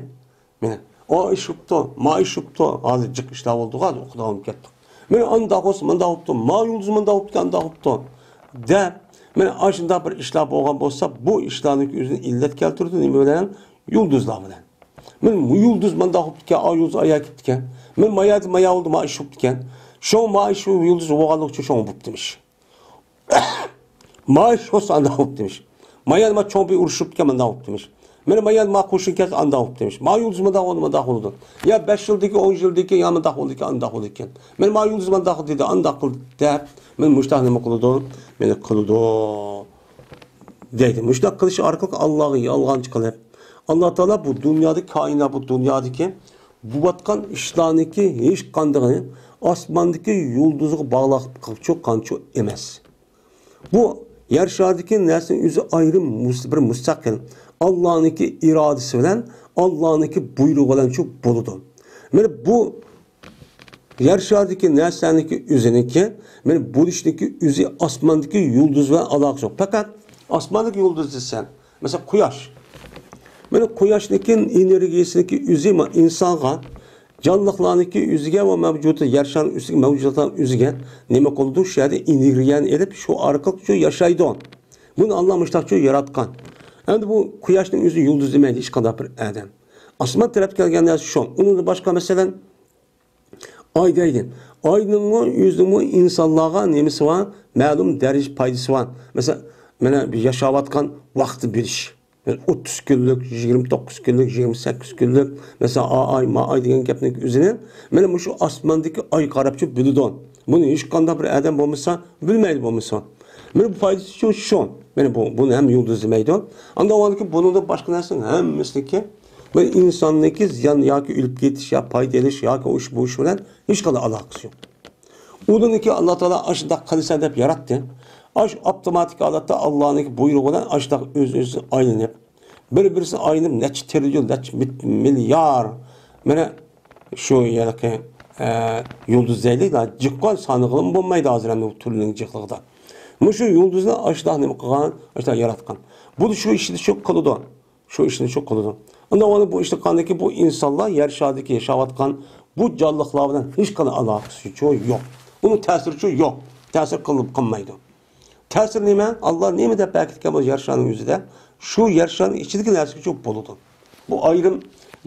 مانا، ئا ئىش بوپتۇ، ما ئىش بوپتۇ، ھازىر جىق ئىشلار بولدىغۇ، ھازىر ئۇقىدىغان بولۇپ كەتتۇق. مانا ئانداق بولسا مۇنداق بوپتۇ، ما يۇلدۇز مۇنداق بوپتۇ، ئانداق بوپتۇ، دەپ، مانا ئاشۇنداق بىر ئىشلار بولغان بولسا، بۇ ئىشلارنىڭكى ئۆزىنى ئىللەت كەلتۈرىدۇ. نېمە بىلەن؟ يۇلدۇزلار بىلەن. مانا بۇ يۇلدۇز مانداق بوپتىكەن، ئا يۇلدۇز ئايا كېتىپتىكەن. مانا ما يەردە ما يا بولدى، ما ئىش بوپتىكەن. شۇ ما ئىش، شۇ يۇلدۇز بولغانلىقى ئۈچۈن شۇڭا بوپتىمىش. ما ئىش بولسا ئانداق بوپتىمىش. ما يەردە ما چوڭ بىر ئۇرۇش بوپتىكەن، مانداق بوپتىمىش. مانا ما يەردە ما قوشۇن كەلسە ئانداق بوپتىمىش. ما يۇلدۇز مانداق بولدى، مانداق بولىدۇ. يا بەش يىلدىكى، ئون يىلدىكى، يا مانداق بولدىكەن، ئانداق بولىدىكەن. مانا ما يۇلدۇز مانداق دېدى، ئانداق قىلدى دەپ، مانا مۇشۇنداق نېمە قىلىدۇ؟ مانا قىلىدۇ. دەيدۇ. مۇشۇنداق قىلىش ئارقىلىق ئاللاغا يالغانچى قىلىپ، ئاللا تائالا بۇ دۇنيادا، كائىنات، بۇ دۇنيادىكى بولۇۋاتقان ئىشلارنىڭكى ھېچقاندىقىنى ئاسماندىكى يۇلدۇزغا باغلاپ قىلىپچۇ، قانچۇ ئەمەس. بۇ يەر شارىدىكى نەرسىنىڭ ئۆزى ئايرىم مۇس-، بىر مۇستەقىل، ئاللانىڭكى ئىرادىسى بىلەن، ئاللانىڭكى بۇيرۇقى بىلەنچۇ بولىدۇ. مانا بۇ يەر شارىدىكى نەرسىلەرنىڭكى ئۆزىنىڭكى، مانا بولۇشنىڭكى ئۆزى ئاسماندىكى يۇلدۇز بىلەن ئالاقىسى يوق. پەقەت ئاسماندىكى يۇلدۇز دېسەم، مەسىلەن، قۇياش. مانا قۇياشنىڭكى ئېنېرگىيىسىنىڭكى ئۆزى ما-، ئىنسانغا، جانلىقلارنىڭكى ئۆزىگە ۋە مەۋجۇدات، يەر شارىنىڭ ئۈستىدىكى مەۋجۇداتلارنىڭ ئۆزىگە نېمە قىلىدۇ؟ شۇ يەردە ئېنېرگىيەنى ئېلىپ، شۇ ئارقىلىق شۇ ياشايدۇ. بۇنى ئاللا مۇشۇنداقچۇ ياراتقان. ئەمدى بۇ قۇياشنىڭ ئۆزى يۇلدۇز دېمەيدۇ ھېچقانداق بىر ئادەم. ئاسمان تەرەپ كەلگەن نەرسە شۇ. ئۇنىڭدىن باشقا، مەسىلەن، ئاي دەيدۇ. ئاينىڭمۇ ئۆزىنىڭمۇ ئىنسانلارغا نېمىسى بار؟ مەلۇم دەرىجە پايدىسى بار. مەسىلەن، مانا بىر ياشاۋاتقان ۋاقىتنى بىلىش. يەنى ئوتتۇز كۈنلۈك، يىگىرمە توققۇز كۈنلۈك، يىگىرمە سەككىز كۈنلۈك، مەسىلەن، ئا ئاي، ما ئاي دېگەن گەپنىڭ ئۆزىنى، مانا مۇشۇ ئاسماندىكى ئاي قاراپچۇ بىلىدۇ. بۇنى ھېچقانداق بىر ئادەم بولمىسا، بىلمەيدۇ بولمىسا. مانا بۇ پايدىسى شۇ، شۇ. مانا بۇ، بۇنى ھەم يۇلدۇز دېمەيدۇ. ئاندىن ئۇنىڭدىن كېيىن بۇنىڭدا باشقا نەرسىنىڭ ھەممىسىنىڭكى بىر ئىنساننىڭكى زىيان ياكى ئۆلۈپ كېتىش يا پايدا ئېلىش ياكى ئۇ ئىش، بۇ ئىش بىلەن ھېچقانداق ئالاقىسى يوق. ئۇنىڭكى ئاللا تائالا ئاشۇنداق قىلىسەن دەپ ياراتتى. ئاشۇ ئاپتوماتىك ھالەتتە ئاللانىڭكى بۇيرۇقى بىلەن ئاشۇنداق ئۆز-ئۆزىدىن ئايلىنىپ، بىر-بىرسىدىن ئايلىنىپ نەچچە تىرىليون، نەچچە مىت-، مىليار. مانا شۇ ھېلىقى، ئە، يۇلدۇز دەيلى، جىققان سانىغىلىمۇ بولمايدۇ ھازىر ئەمدى بۇ تۈرلىرىنىڭ جىقلىقىدا. مۇشۇ يۇلدۇزنى ئاشۇنداق نېمە قىلغان، ئاشۇنداق ياراتقان. بۇ شۇ ئىشنى شۇ قىلىدۇ. شۇ ئىشنى شۇ قىلىدۇ. ئاندىن ئۇنى بۇ ئىشنى قىلغاندىن كېيىن بۇ ئىنسانلار يەر شارىدىكى ياشاۋاتقان بۇ جانلىقلار بىلەن ھېچقانداق ئالاقىسىچۇ يوق. ئۇنىڭ تەسىرىچۇ يوق. تەسىر قىلىپ قىلمايدۇ. تەسىر نېمە؟ ئاللا نېمە دەپ بەركىتكەن بۇ يەر شارىنىڭ يۈزىدە؟ شۇ يەر شارىنىڭ ئىچىدىكى نەرسىگىچۇ بولىدۇ. بۇ ئايرىم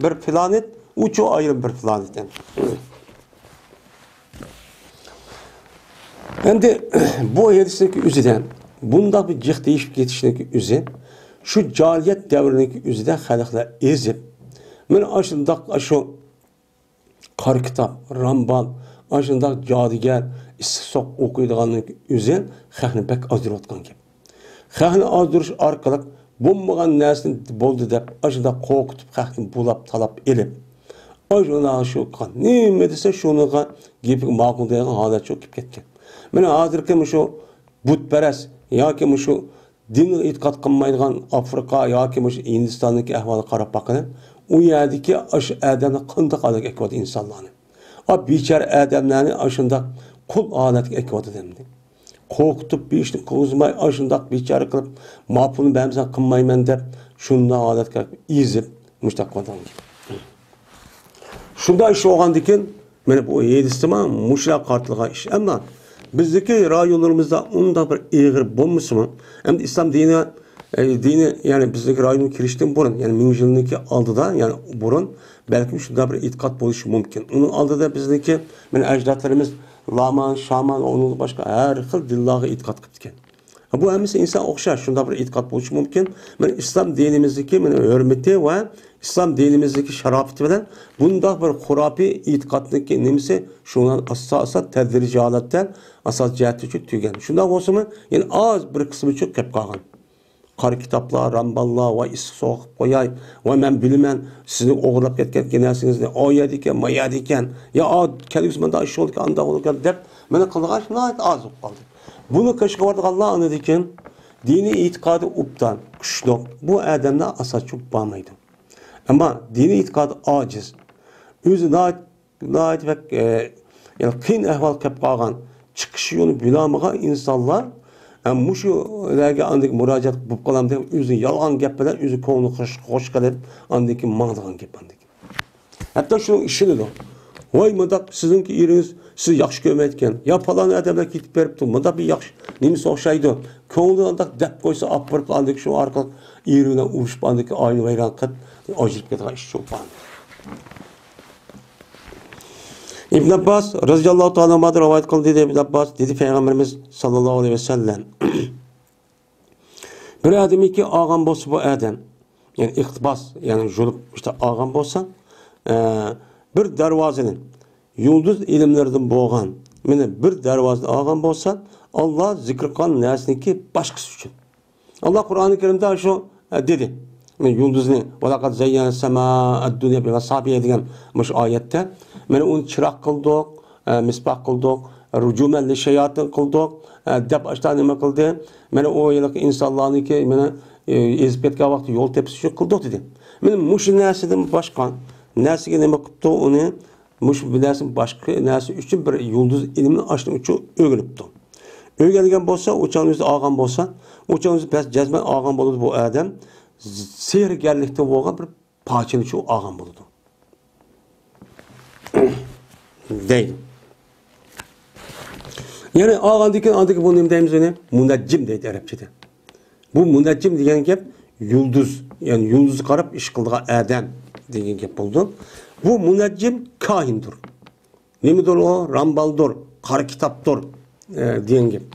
بىر پلانېت، ئۇچۇ ئايرىم بىر پلانېت ئەمدى. ئەمدى بۇ ھەدىسنىڭكى ئۆزىدە، بۇنداق بىر جىق دېيىشىپ كېتىشنىڭكى ئۆزى، شۇ جاھىلىيەت دەۋرىنىڭكى ئۆزىدە خەلقلەر ئېزىپ، مانا ئاشۇنداق، ئاشۇ قارا كىتاب، رامبال، ئاشۇنداق جادۇگەر، ئىسسىق سوغۇق ئوقۇيدىغاننىڭكى ئۆزى خەقنى بەك ئازدۇرۇۋاتقان گەپ. خەقنى ئازدۇرۇش ئارقىلىق بولمىغان نەرسىنى بولدى دەپ، ئاشۇنداق قورقۇتۇپ، خەقنى بۇلاپ، تالاپ ئېلىپ، ئاشۇنداق شۇ نېمە دېسە، شۇنىڭغا گېپىگە ماقۇل دەيدىغان ھالەت شۇ كېلىپ كەتكەن. مانا ھازىرقى مۇشۇ بۇتپەرەس ياكى مۇشۇ دىنغا ئېتىقاد قىلمايدىغان ئافرىقا ياكى مۇشۇ ھىندىستاندىكى ئەھۋالغا قاراپ باققىلى، ئۇ يەردىكى ئاشۇ ئادەملەر قانداق ھالەتكە ئەكىۋاتىدۇ ئىنسانلارنى. ئا، بىچارە ئادەملەرنى ئاشۇنداق قۇل ھالەتكە ئەكىۋاتىدۇ ئەمدى. قورقۇتۇپ، بىر ئىشنى قىلغۇزماي، ئاشۇنداق بىچارە قىلىپ، ما پۇلنى بەرمىسەڭ قىلمايمەن دەپ، شۇنداق ھالەتكە ئېزىپ، مۇشۇنداق قىلىۋاتىدۇ. شۇنداق ئىش بولغاندىكىن، مانا بۇ ھەدىستىمۇ مۇشۇلار قارىتىلغان ئىش. ئەمما بىزدىكى رايونلىرىمىزدا ئۇنداق بىر ئېغىر بولمىسىمۇ، ئەمدى ئىسلام دىنى، ئە، دىنى، يەنى بىزدىكى رايونغا كىرىشتىن بۇرۇن، يەنى مىڭ يىلنىڭكى ئالدىدا، يەنى بۇرۇن بەلكىم شۇنداق بىر ئېتىقاد بولۇشى مۇمكىن. ئۇنىڭ ئالدىدا بىزنىڭكى، مانا ئەجدادلىرىمىز لامان، شامان ۋە ئۇنىڭدىن باشقا ھەر خىل دىنلارغا ئېتىقاد قىپتىكەن. بۇ ھەممىسى ئىنسان ئوخشاش، شۇنداق بىر ئېتىقاد بولۇشى مۇمكىن. مانا ئىسلام دىنىمىزدىكى مانا ھۆرمىتى ۋە ئىسلام دىنىمىزدىكى شاراپىتى بىلەن بۇنداق بىر خۇراپىي ئېتىقادنىڭكى نېمىسى شۇنىڭ ئاستا-ئاستا تەدرىجىي ھالەتتە ئاساس جەھەتتىچۇ تۈگىگەن. شۇنداق بولسىمۇ، يەنە ئاز بىر قىسمىچۇ قېلىپ قالغان. قارا كىتابلار، رامباللار، ۋاي ئىسسىق سوغۇق قىلىپ قوياي، ۋاي مەن بىلىمەن، سىزنىڭ ئوغرىلاپ كەتكەن نەرسىڭىزنى، ئا يەردىكەن، ما يەردىكەن، يا ئا، كەلگۈسى مۇنداق ئىش بولىدىكەن، ئانداق بولىدىكەن دەپ، مانا قىلىدىغان ئىش ناھايىتى ئاز بولۇپ قالدى. بۇنى قىلىشقا بارىدىغانلار ئاندىن كېيىن دىنىي ئېتىقادى ئوبدان، كۈچلۈك، بۇ ئادەملەر ئاساسچۇ بارمايدۇ. ئەمما دىنىي ئېتىقادى ئاجىز، ئۆزى ناھايىتى ناھايىتى بەك، ئە، يەنى قىيىن ئەھۋال كەپ قالغان، چىقىش يولى بىلالمىغان ئىنسانلار، ئە، مۇشۇلارغا ئاندىن مۇراجىئەت بولۇپ قالامدۇ دەپ، ئۆزى يالغان گەپ بىلەن ئۆزى كۆڭلىنى خوش، خوش قىلىپ، ئاندىن كېيىن ماڭىدىغان گەپ ئاندىن كېيىن. ھەتتا شۇنىڭ ئىشىنىدۇ. ۋاي مۇنداق، سىزنىڭكى ئېرىڭىز سىزنى ياخشى كۆرمەيدىكەن، يا پالان ئادەملەر كېتىپ بېرىپتۇ، مۇنداق بىر ياخشى نېمىسى ئوخشايدۇ، كۆڭلىدە ئانداق دەپ قويسا، ئاپىرىپ، ئاندىن كېيىن شۇ ئارقىلىق ئېرى بىلەن ئۇرۇشۇپ، ئاندىن كېيىن ئائىلە ۋەيران قىلىپ، ئاجرىلىپ كېتىدىغان ئىش شۇ. ئىبن ئابباس رەزىياللاھۇ تائالا ئەنھۇدىن رىۋايەت قىلدى، دېدى ئىبن ئابباس، دېدى پەيغەمبىرىمىز ساللاللاھۇ ئەلەيھى ۋەسەللەم، بىر ئادەمكى ئالغان بولسا بۇ ئادەم، يەنى ئىقتىباس، يەنى يۇلۇپ ئىشتە ئالغان بولسا، ئە، بىر دەرۋازىنى يۇلدۇز ئىلىملىرىدىن بولغان، مانا بىر دەرۋازىنى ئالغان بولسا، ئاللا زىكىر قىلغان نەرسىنىڭكى باشقىسى ئۈچۈن. ئاللا قۇرئانى كەرىمدە شۇ، ئە، دېدى. مانا يۇلدۇزنى، ۋەلەقەد زەييەنە سەما ئەددۇنيا بىمەسابىھە دېگەن مۇشۇ ئايەتتە، مانا ئۇنى چىراغ قىلدۇق، ئە، مىسباھ قىلدۇق، رۇجۇمەن لىششاياتىن قىلدۇق، ئە، دەپ ئاشتا نېمە قىلدى؟ مانا ئۇ ھېلىقى ئىنسانلارنىڭكى، مانا، ئە، ئېزىپ كەتكەن ۋاقتى يول تېپىش ئۈچۈن قىلدۇق دېدى. مانا مۇشۇ نەرسىدىن باشقا نەرسىگە نېمە قىپتۇ ئۇنى؟ مۇشۇ بىر نەرسە، باشقا نەرسە ئۈچۈن بىر يۇلدۇز ئىلمىنى ئاشۇنىڭ ئۈچۈن ئۆگىنىپتۇ. ئۆگەنگەن بولسا، ئۇ چاغنى ئۆزى ئالغان بولسا، ئۇ چاغنى ئۆزى بەس جەزمەن ئالغان بولىدۇ بۇ ئادەم. سېھىرگەرلىكتىن بولغان بىر پاچىنى شۇ ئالغان بولىدۇ. دەيدۇ. يەنى ئالغاندىن كېيىن، ئاندىن كېيىن بۇ نېمە دەيمىز ئۇنى؟ مۇنەججىم دەيدۇ ئەرەبچىدە. بۇ مۇنەججىم دېگەن گەپ يۇلدۇز، يەنى يۇلدۇزغا قاراپ ئىش قىلىدىغان ئادەم دېگەن گەپ بولىدۇ. بۇ مۇنەججىم كاھىندۇر. نېمىدۇر ئۇ؟ رامبالدۇر، قارا كىتابتۇر، ئە، دېگەن گەپ.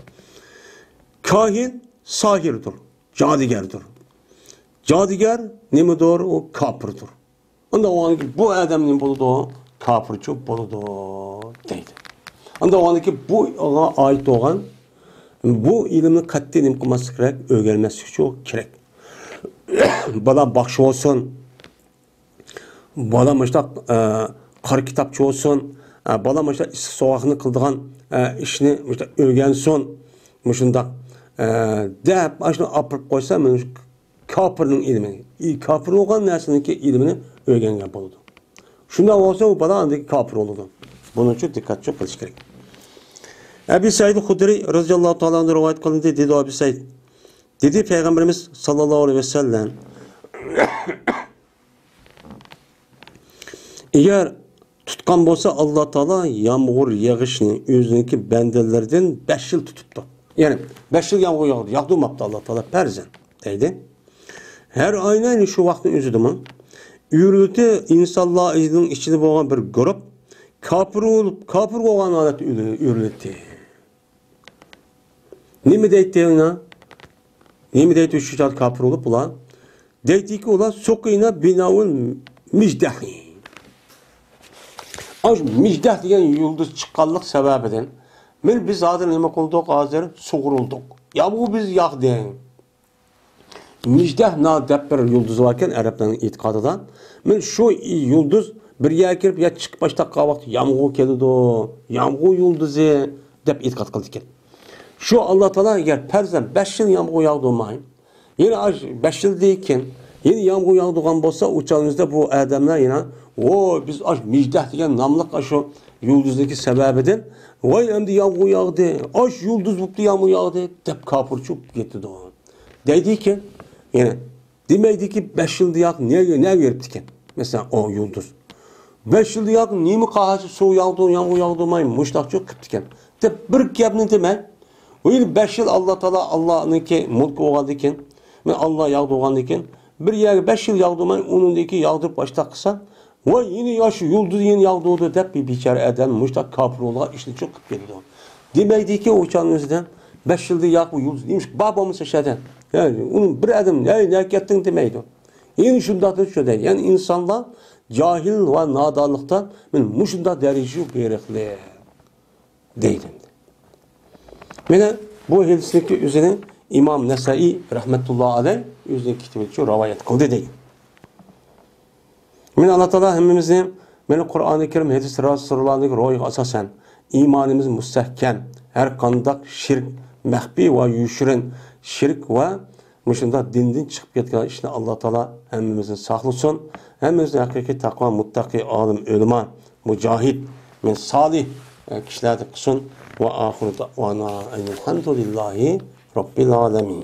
كاھىن ساھىردۇر، جادۇگەردۇر. جادۇگەر نېمىدۇر؟ ئۇ كاپىردۇر. ئانداق بولغاندىكىن بۇ ئادەم نېمە بولىدۇ؟ كاپىرچۇ بولىدۇ دەيدۇ. ئانداق بولغاندىكىن بۇغا ئائىت بولغان بۇ ئىلىمنى قەتئىي نېمە قىلماسلىق كېرەك؟ ئۆگەنمەسلىك كېرەك. بالا باخشى بولسۇن، بالا مۇشتاق، ئە، قارا كىتابچى بولسۇن، ئە، بالا مۇشتاق ئىسسىق سوغۇقنى قىلىدىغان، ئە، ئىشنى مۇشتاق ئۆگەنسۇن، مۇشۇنداق، ئە، دەپ، ئاشۇنى ئاپىرىپ قويسا، مانا شۇ كاپىرنىڭ ئىلمىنى، ئى، كاپىر بولغان نەرسىنىڭكى ئىلمىنى ئۆگەنگەن بولىدۇ. شۇنداق بولسا، ئۇ بالا ئاندىن كېيىن كاپىر بولىدۇ. بۇنىڭ ئۈچۈن دىققەت چوڭ قىلىش كېرەك. ئەبى سەئىد خۇدرى رەزىياللاھۇ تائالا ئەنھۇ رىۋايەت قىلىندى، دېدى ئەبى سەئىد. دېدى پەيغەمبىرىمىز ساللاللاھۇ ئەلەيھى ۋەسەللەم، ئەگەر تۇتقان بولسا، ئاللا تائالا يامغۇر يېغىشنى ئۆزىنىڭكى بەندىلىرىدىن بەش يىل تۇتۇپتۇ. يەنى بەش يىل يامغۇر ياغدى، ياغدۇرماپتۇ ئاللا تائالا پەرزەن، دەيدۇ. ھەر ئاينى شۇ ۋاقىتنىڭ ئۆزىدىمۇ ئۆرلىتى ئىنسانلارنىڭ ئىچىدە بولغان بىر گۇرۇپ كاپىر بولۇپ، كاپىر بولغان ھالەتتە ئۆلە-، ئۆرلىتى. نېمە دەيتتى ئۇلار؟ نېمە دەيتتى شۇ چاغدا كاپىر بولۇپ ئۇلار؟ دەيتتىكى ئۇلار، سۇقىنا بىناۋۇل مىجدەھى. ئاشۇ مىجدەھ دېگەن يۇلدۇز چىققانلىق سەۋەبىدىن، مانا بىز ھازىر نېمە قىلدۇق؟ ھازىر سۇغۇرۇلدۇق. يامغۇر بىز ياغدى. مىجدەھ نا دەپ بىر يۇلدۇز باركەن ئەرەبلەرنىڭ ئېتىقادىدا. مانا شۇ يۇلدۇز بىر يەرگە كىرىپ يا چىقىپ باشلاپ قالغان ۋاقىتتا يامغۇر كېلىدۇ، يامغۇر يۇلدۇزى دەپ ئېتىقاد قىلىدىكەن. شۇ ئاللا تائالا ئەگەر پەرزەن بەش يىل يامغۇر ياغدۇرماي، يەنە ئاش بەش يىلدىن كېيىن يەنە يامغۇر ياغدۇرغان بولسا، ئۇ چاغىمىزدا بۇ ئادەملەر يەنە، ۋوي، بىز ئاش مىجدەھ دېگەن ناملىق ئاشۇ يۇلدۇزنىڭكى سەۋەبىدىن، ۋاي، ئەمدى يامغۇر ياغدى، ئاش يۇلدۇز بوپتۇ، يامغۇر ياغدى دەپ كاپىرچە بولۇپ كېتىدۇ. دەيدىكەن، يەنە دېمەيدىكى، بەش يىلدا ياق نەگە، نەگە بېرىپتىكەن؟ مەسىلەن، ئۇ يۇلدۇز. بەش يىلدا ياق نېمە قاھارچە سۇ ياغدۇ، يامغۇر ياغدۇرماي، مۇشتاقچە قىپتىكەن دەپ بىر گەپنى دېمەي، ئۇ يەنە بەش يىل ئاللا تائالا، ئاللانىڭكى مۇلكى بولغاندىكىن، مەن ئاللا ياغدۇرغاندىكىن، بىر يەرگە بەش يىل ياغدۇرماي، ئۇنىڭدىن كېيىن ياغدۇرۇپ باشلاپ قىلسا، ۋاي، يەنە ياش يۇلدۇز يەنە ياغدۇردى دەپ، بىر بىچارە ئادەم مۇشتاق كاپىر بولغان ئىشنى چوقۇپ كېتىدۇ. دېمەيدىكى، ئۇ چاغنىڭ ئۆزىدە بەش يىلدا ياق بۇ يۇلدۇز نېمىشقا بار بولمىسا شەدە. يەنى ئۇنىڭ بىر ئادەم، ھەي، نەگە كەتتىڭ دېمەيدۇ. يەنە شۇنداق شۇ دەيدۇ. يەنى ئىنسانلار جاھىل ۋە نادانلىقتا مانا مۇشۇنداق دەرىجىگە بېرىقلىق دەيدۇ. مانا بۇ ھەدىسنىڭكى ئۆزىنى ئىمام نەسائىي رەھمەتۇللا ئەلەي ئۆزىنىڭ كىتابىدا رىۋايەت قىلدى دەيدۇ. مانا ئاللا تائالا ھەممىمىزنى مانا قۇرئانى كەرىم، ھەدىس، راسۇلۇللانىڭ روھىغا ئاساسەن ئىمانىمىز مۇستەھكەم، ھەر قانداق شىرك، مەخپىي ۋە يوشۇرۇن شىرك ۋە مۇشۇنداق دىندىن چىقىپ كەتكەن ئىشنى ئاللا تائالا ھەممىمىزنى ساقلىسۇن. ھەممىمىزنى ھەقىقىي تەقۋا، مۇتتەقىي، ئالىم، ئۆلىما، مۇجاھىد، مەن سالىھ، ئە، كىشىلەردىن قىلسۇن. ۋە ئاخىرۇ دەئۋانا ئەنىل ھەمدۇلىللاھى رەببىل ئالەمىن.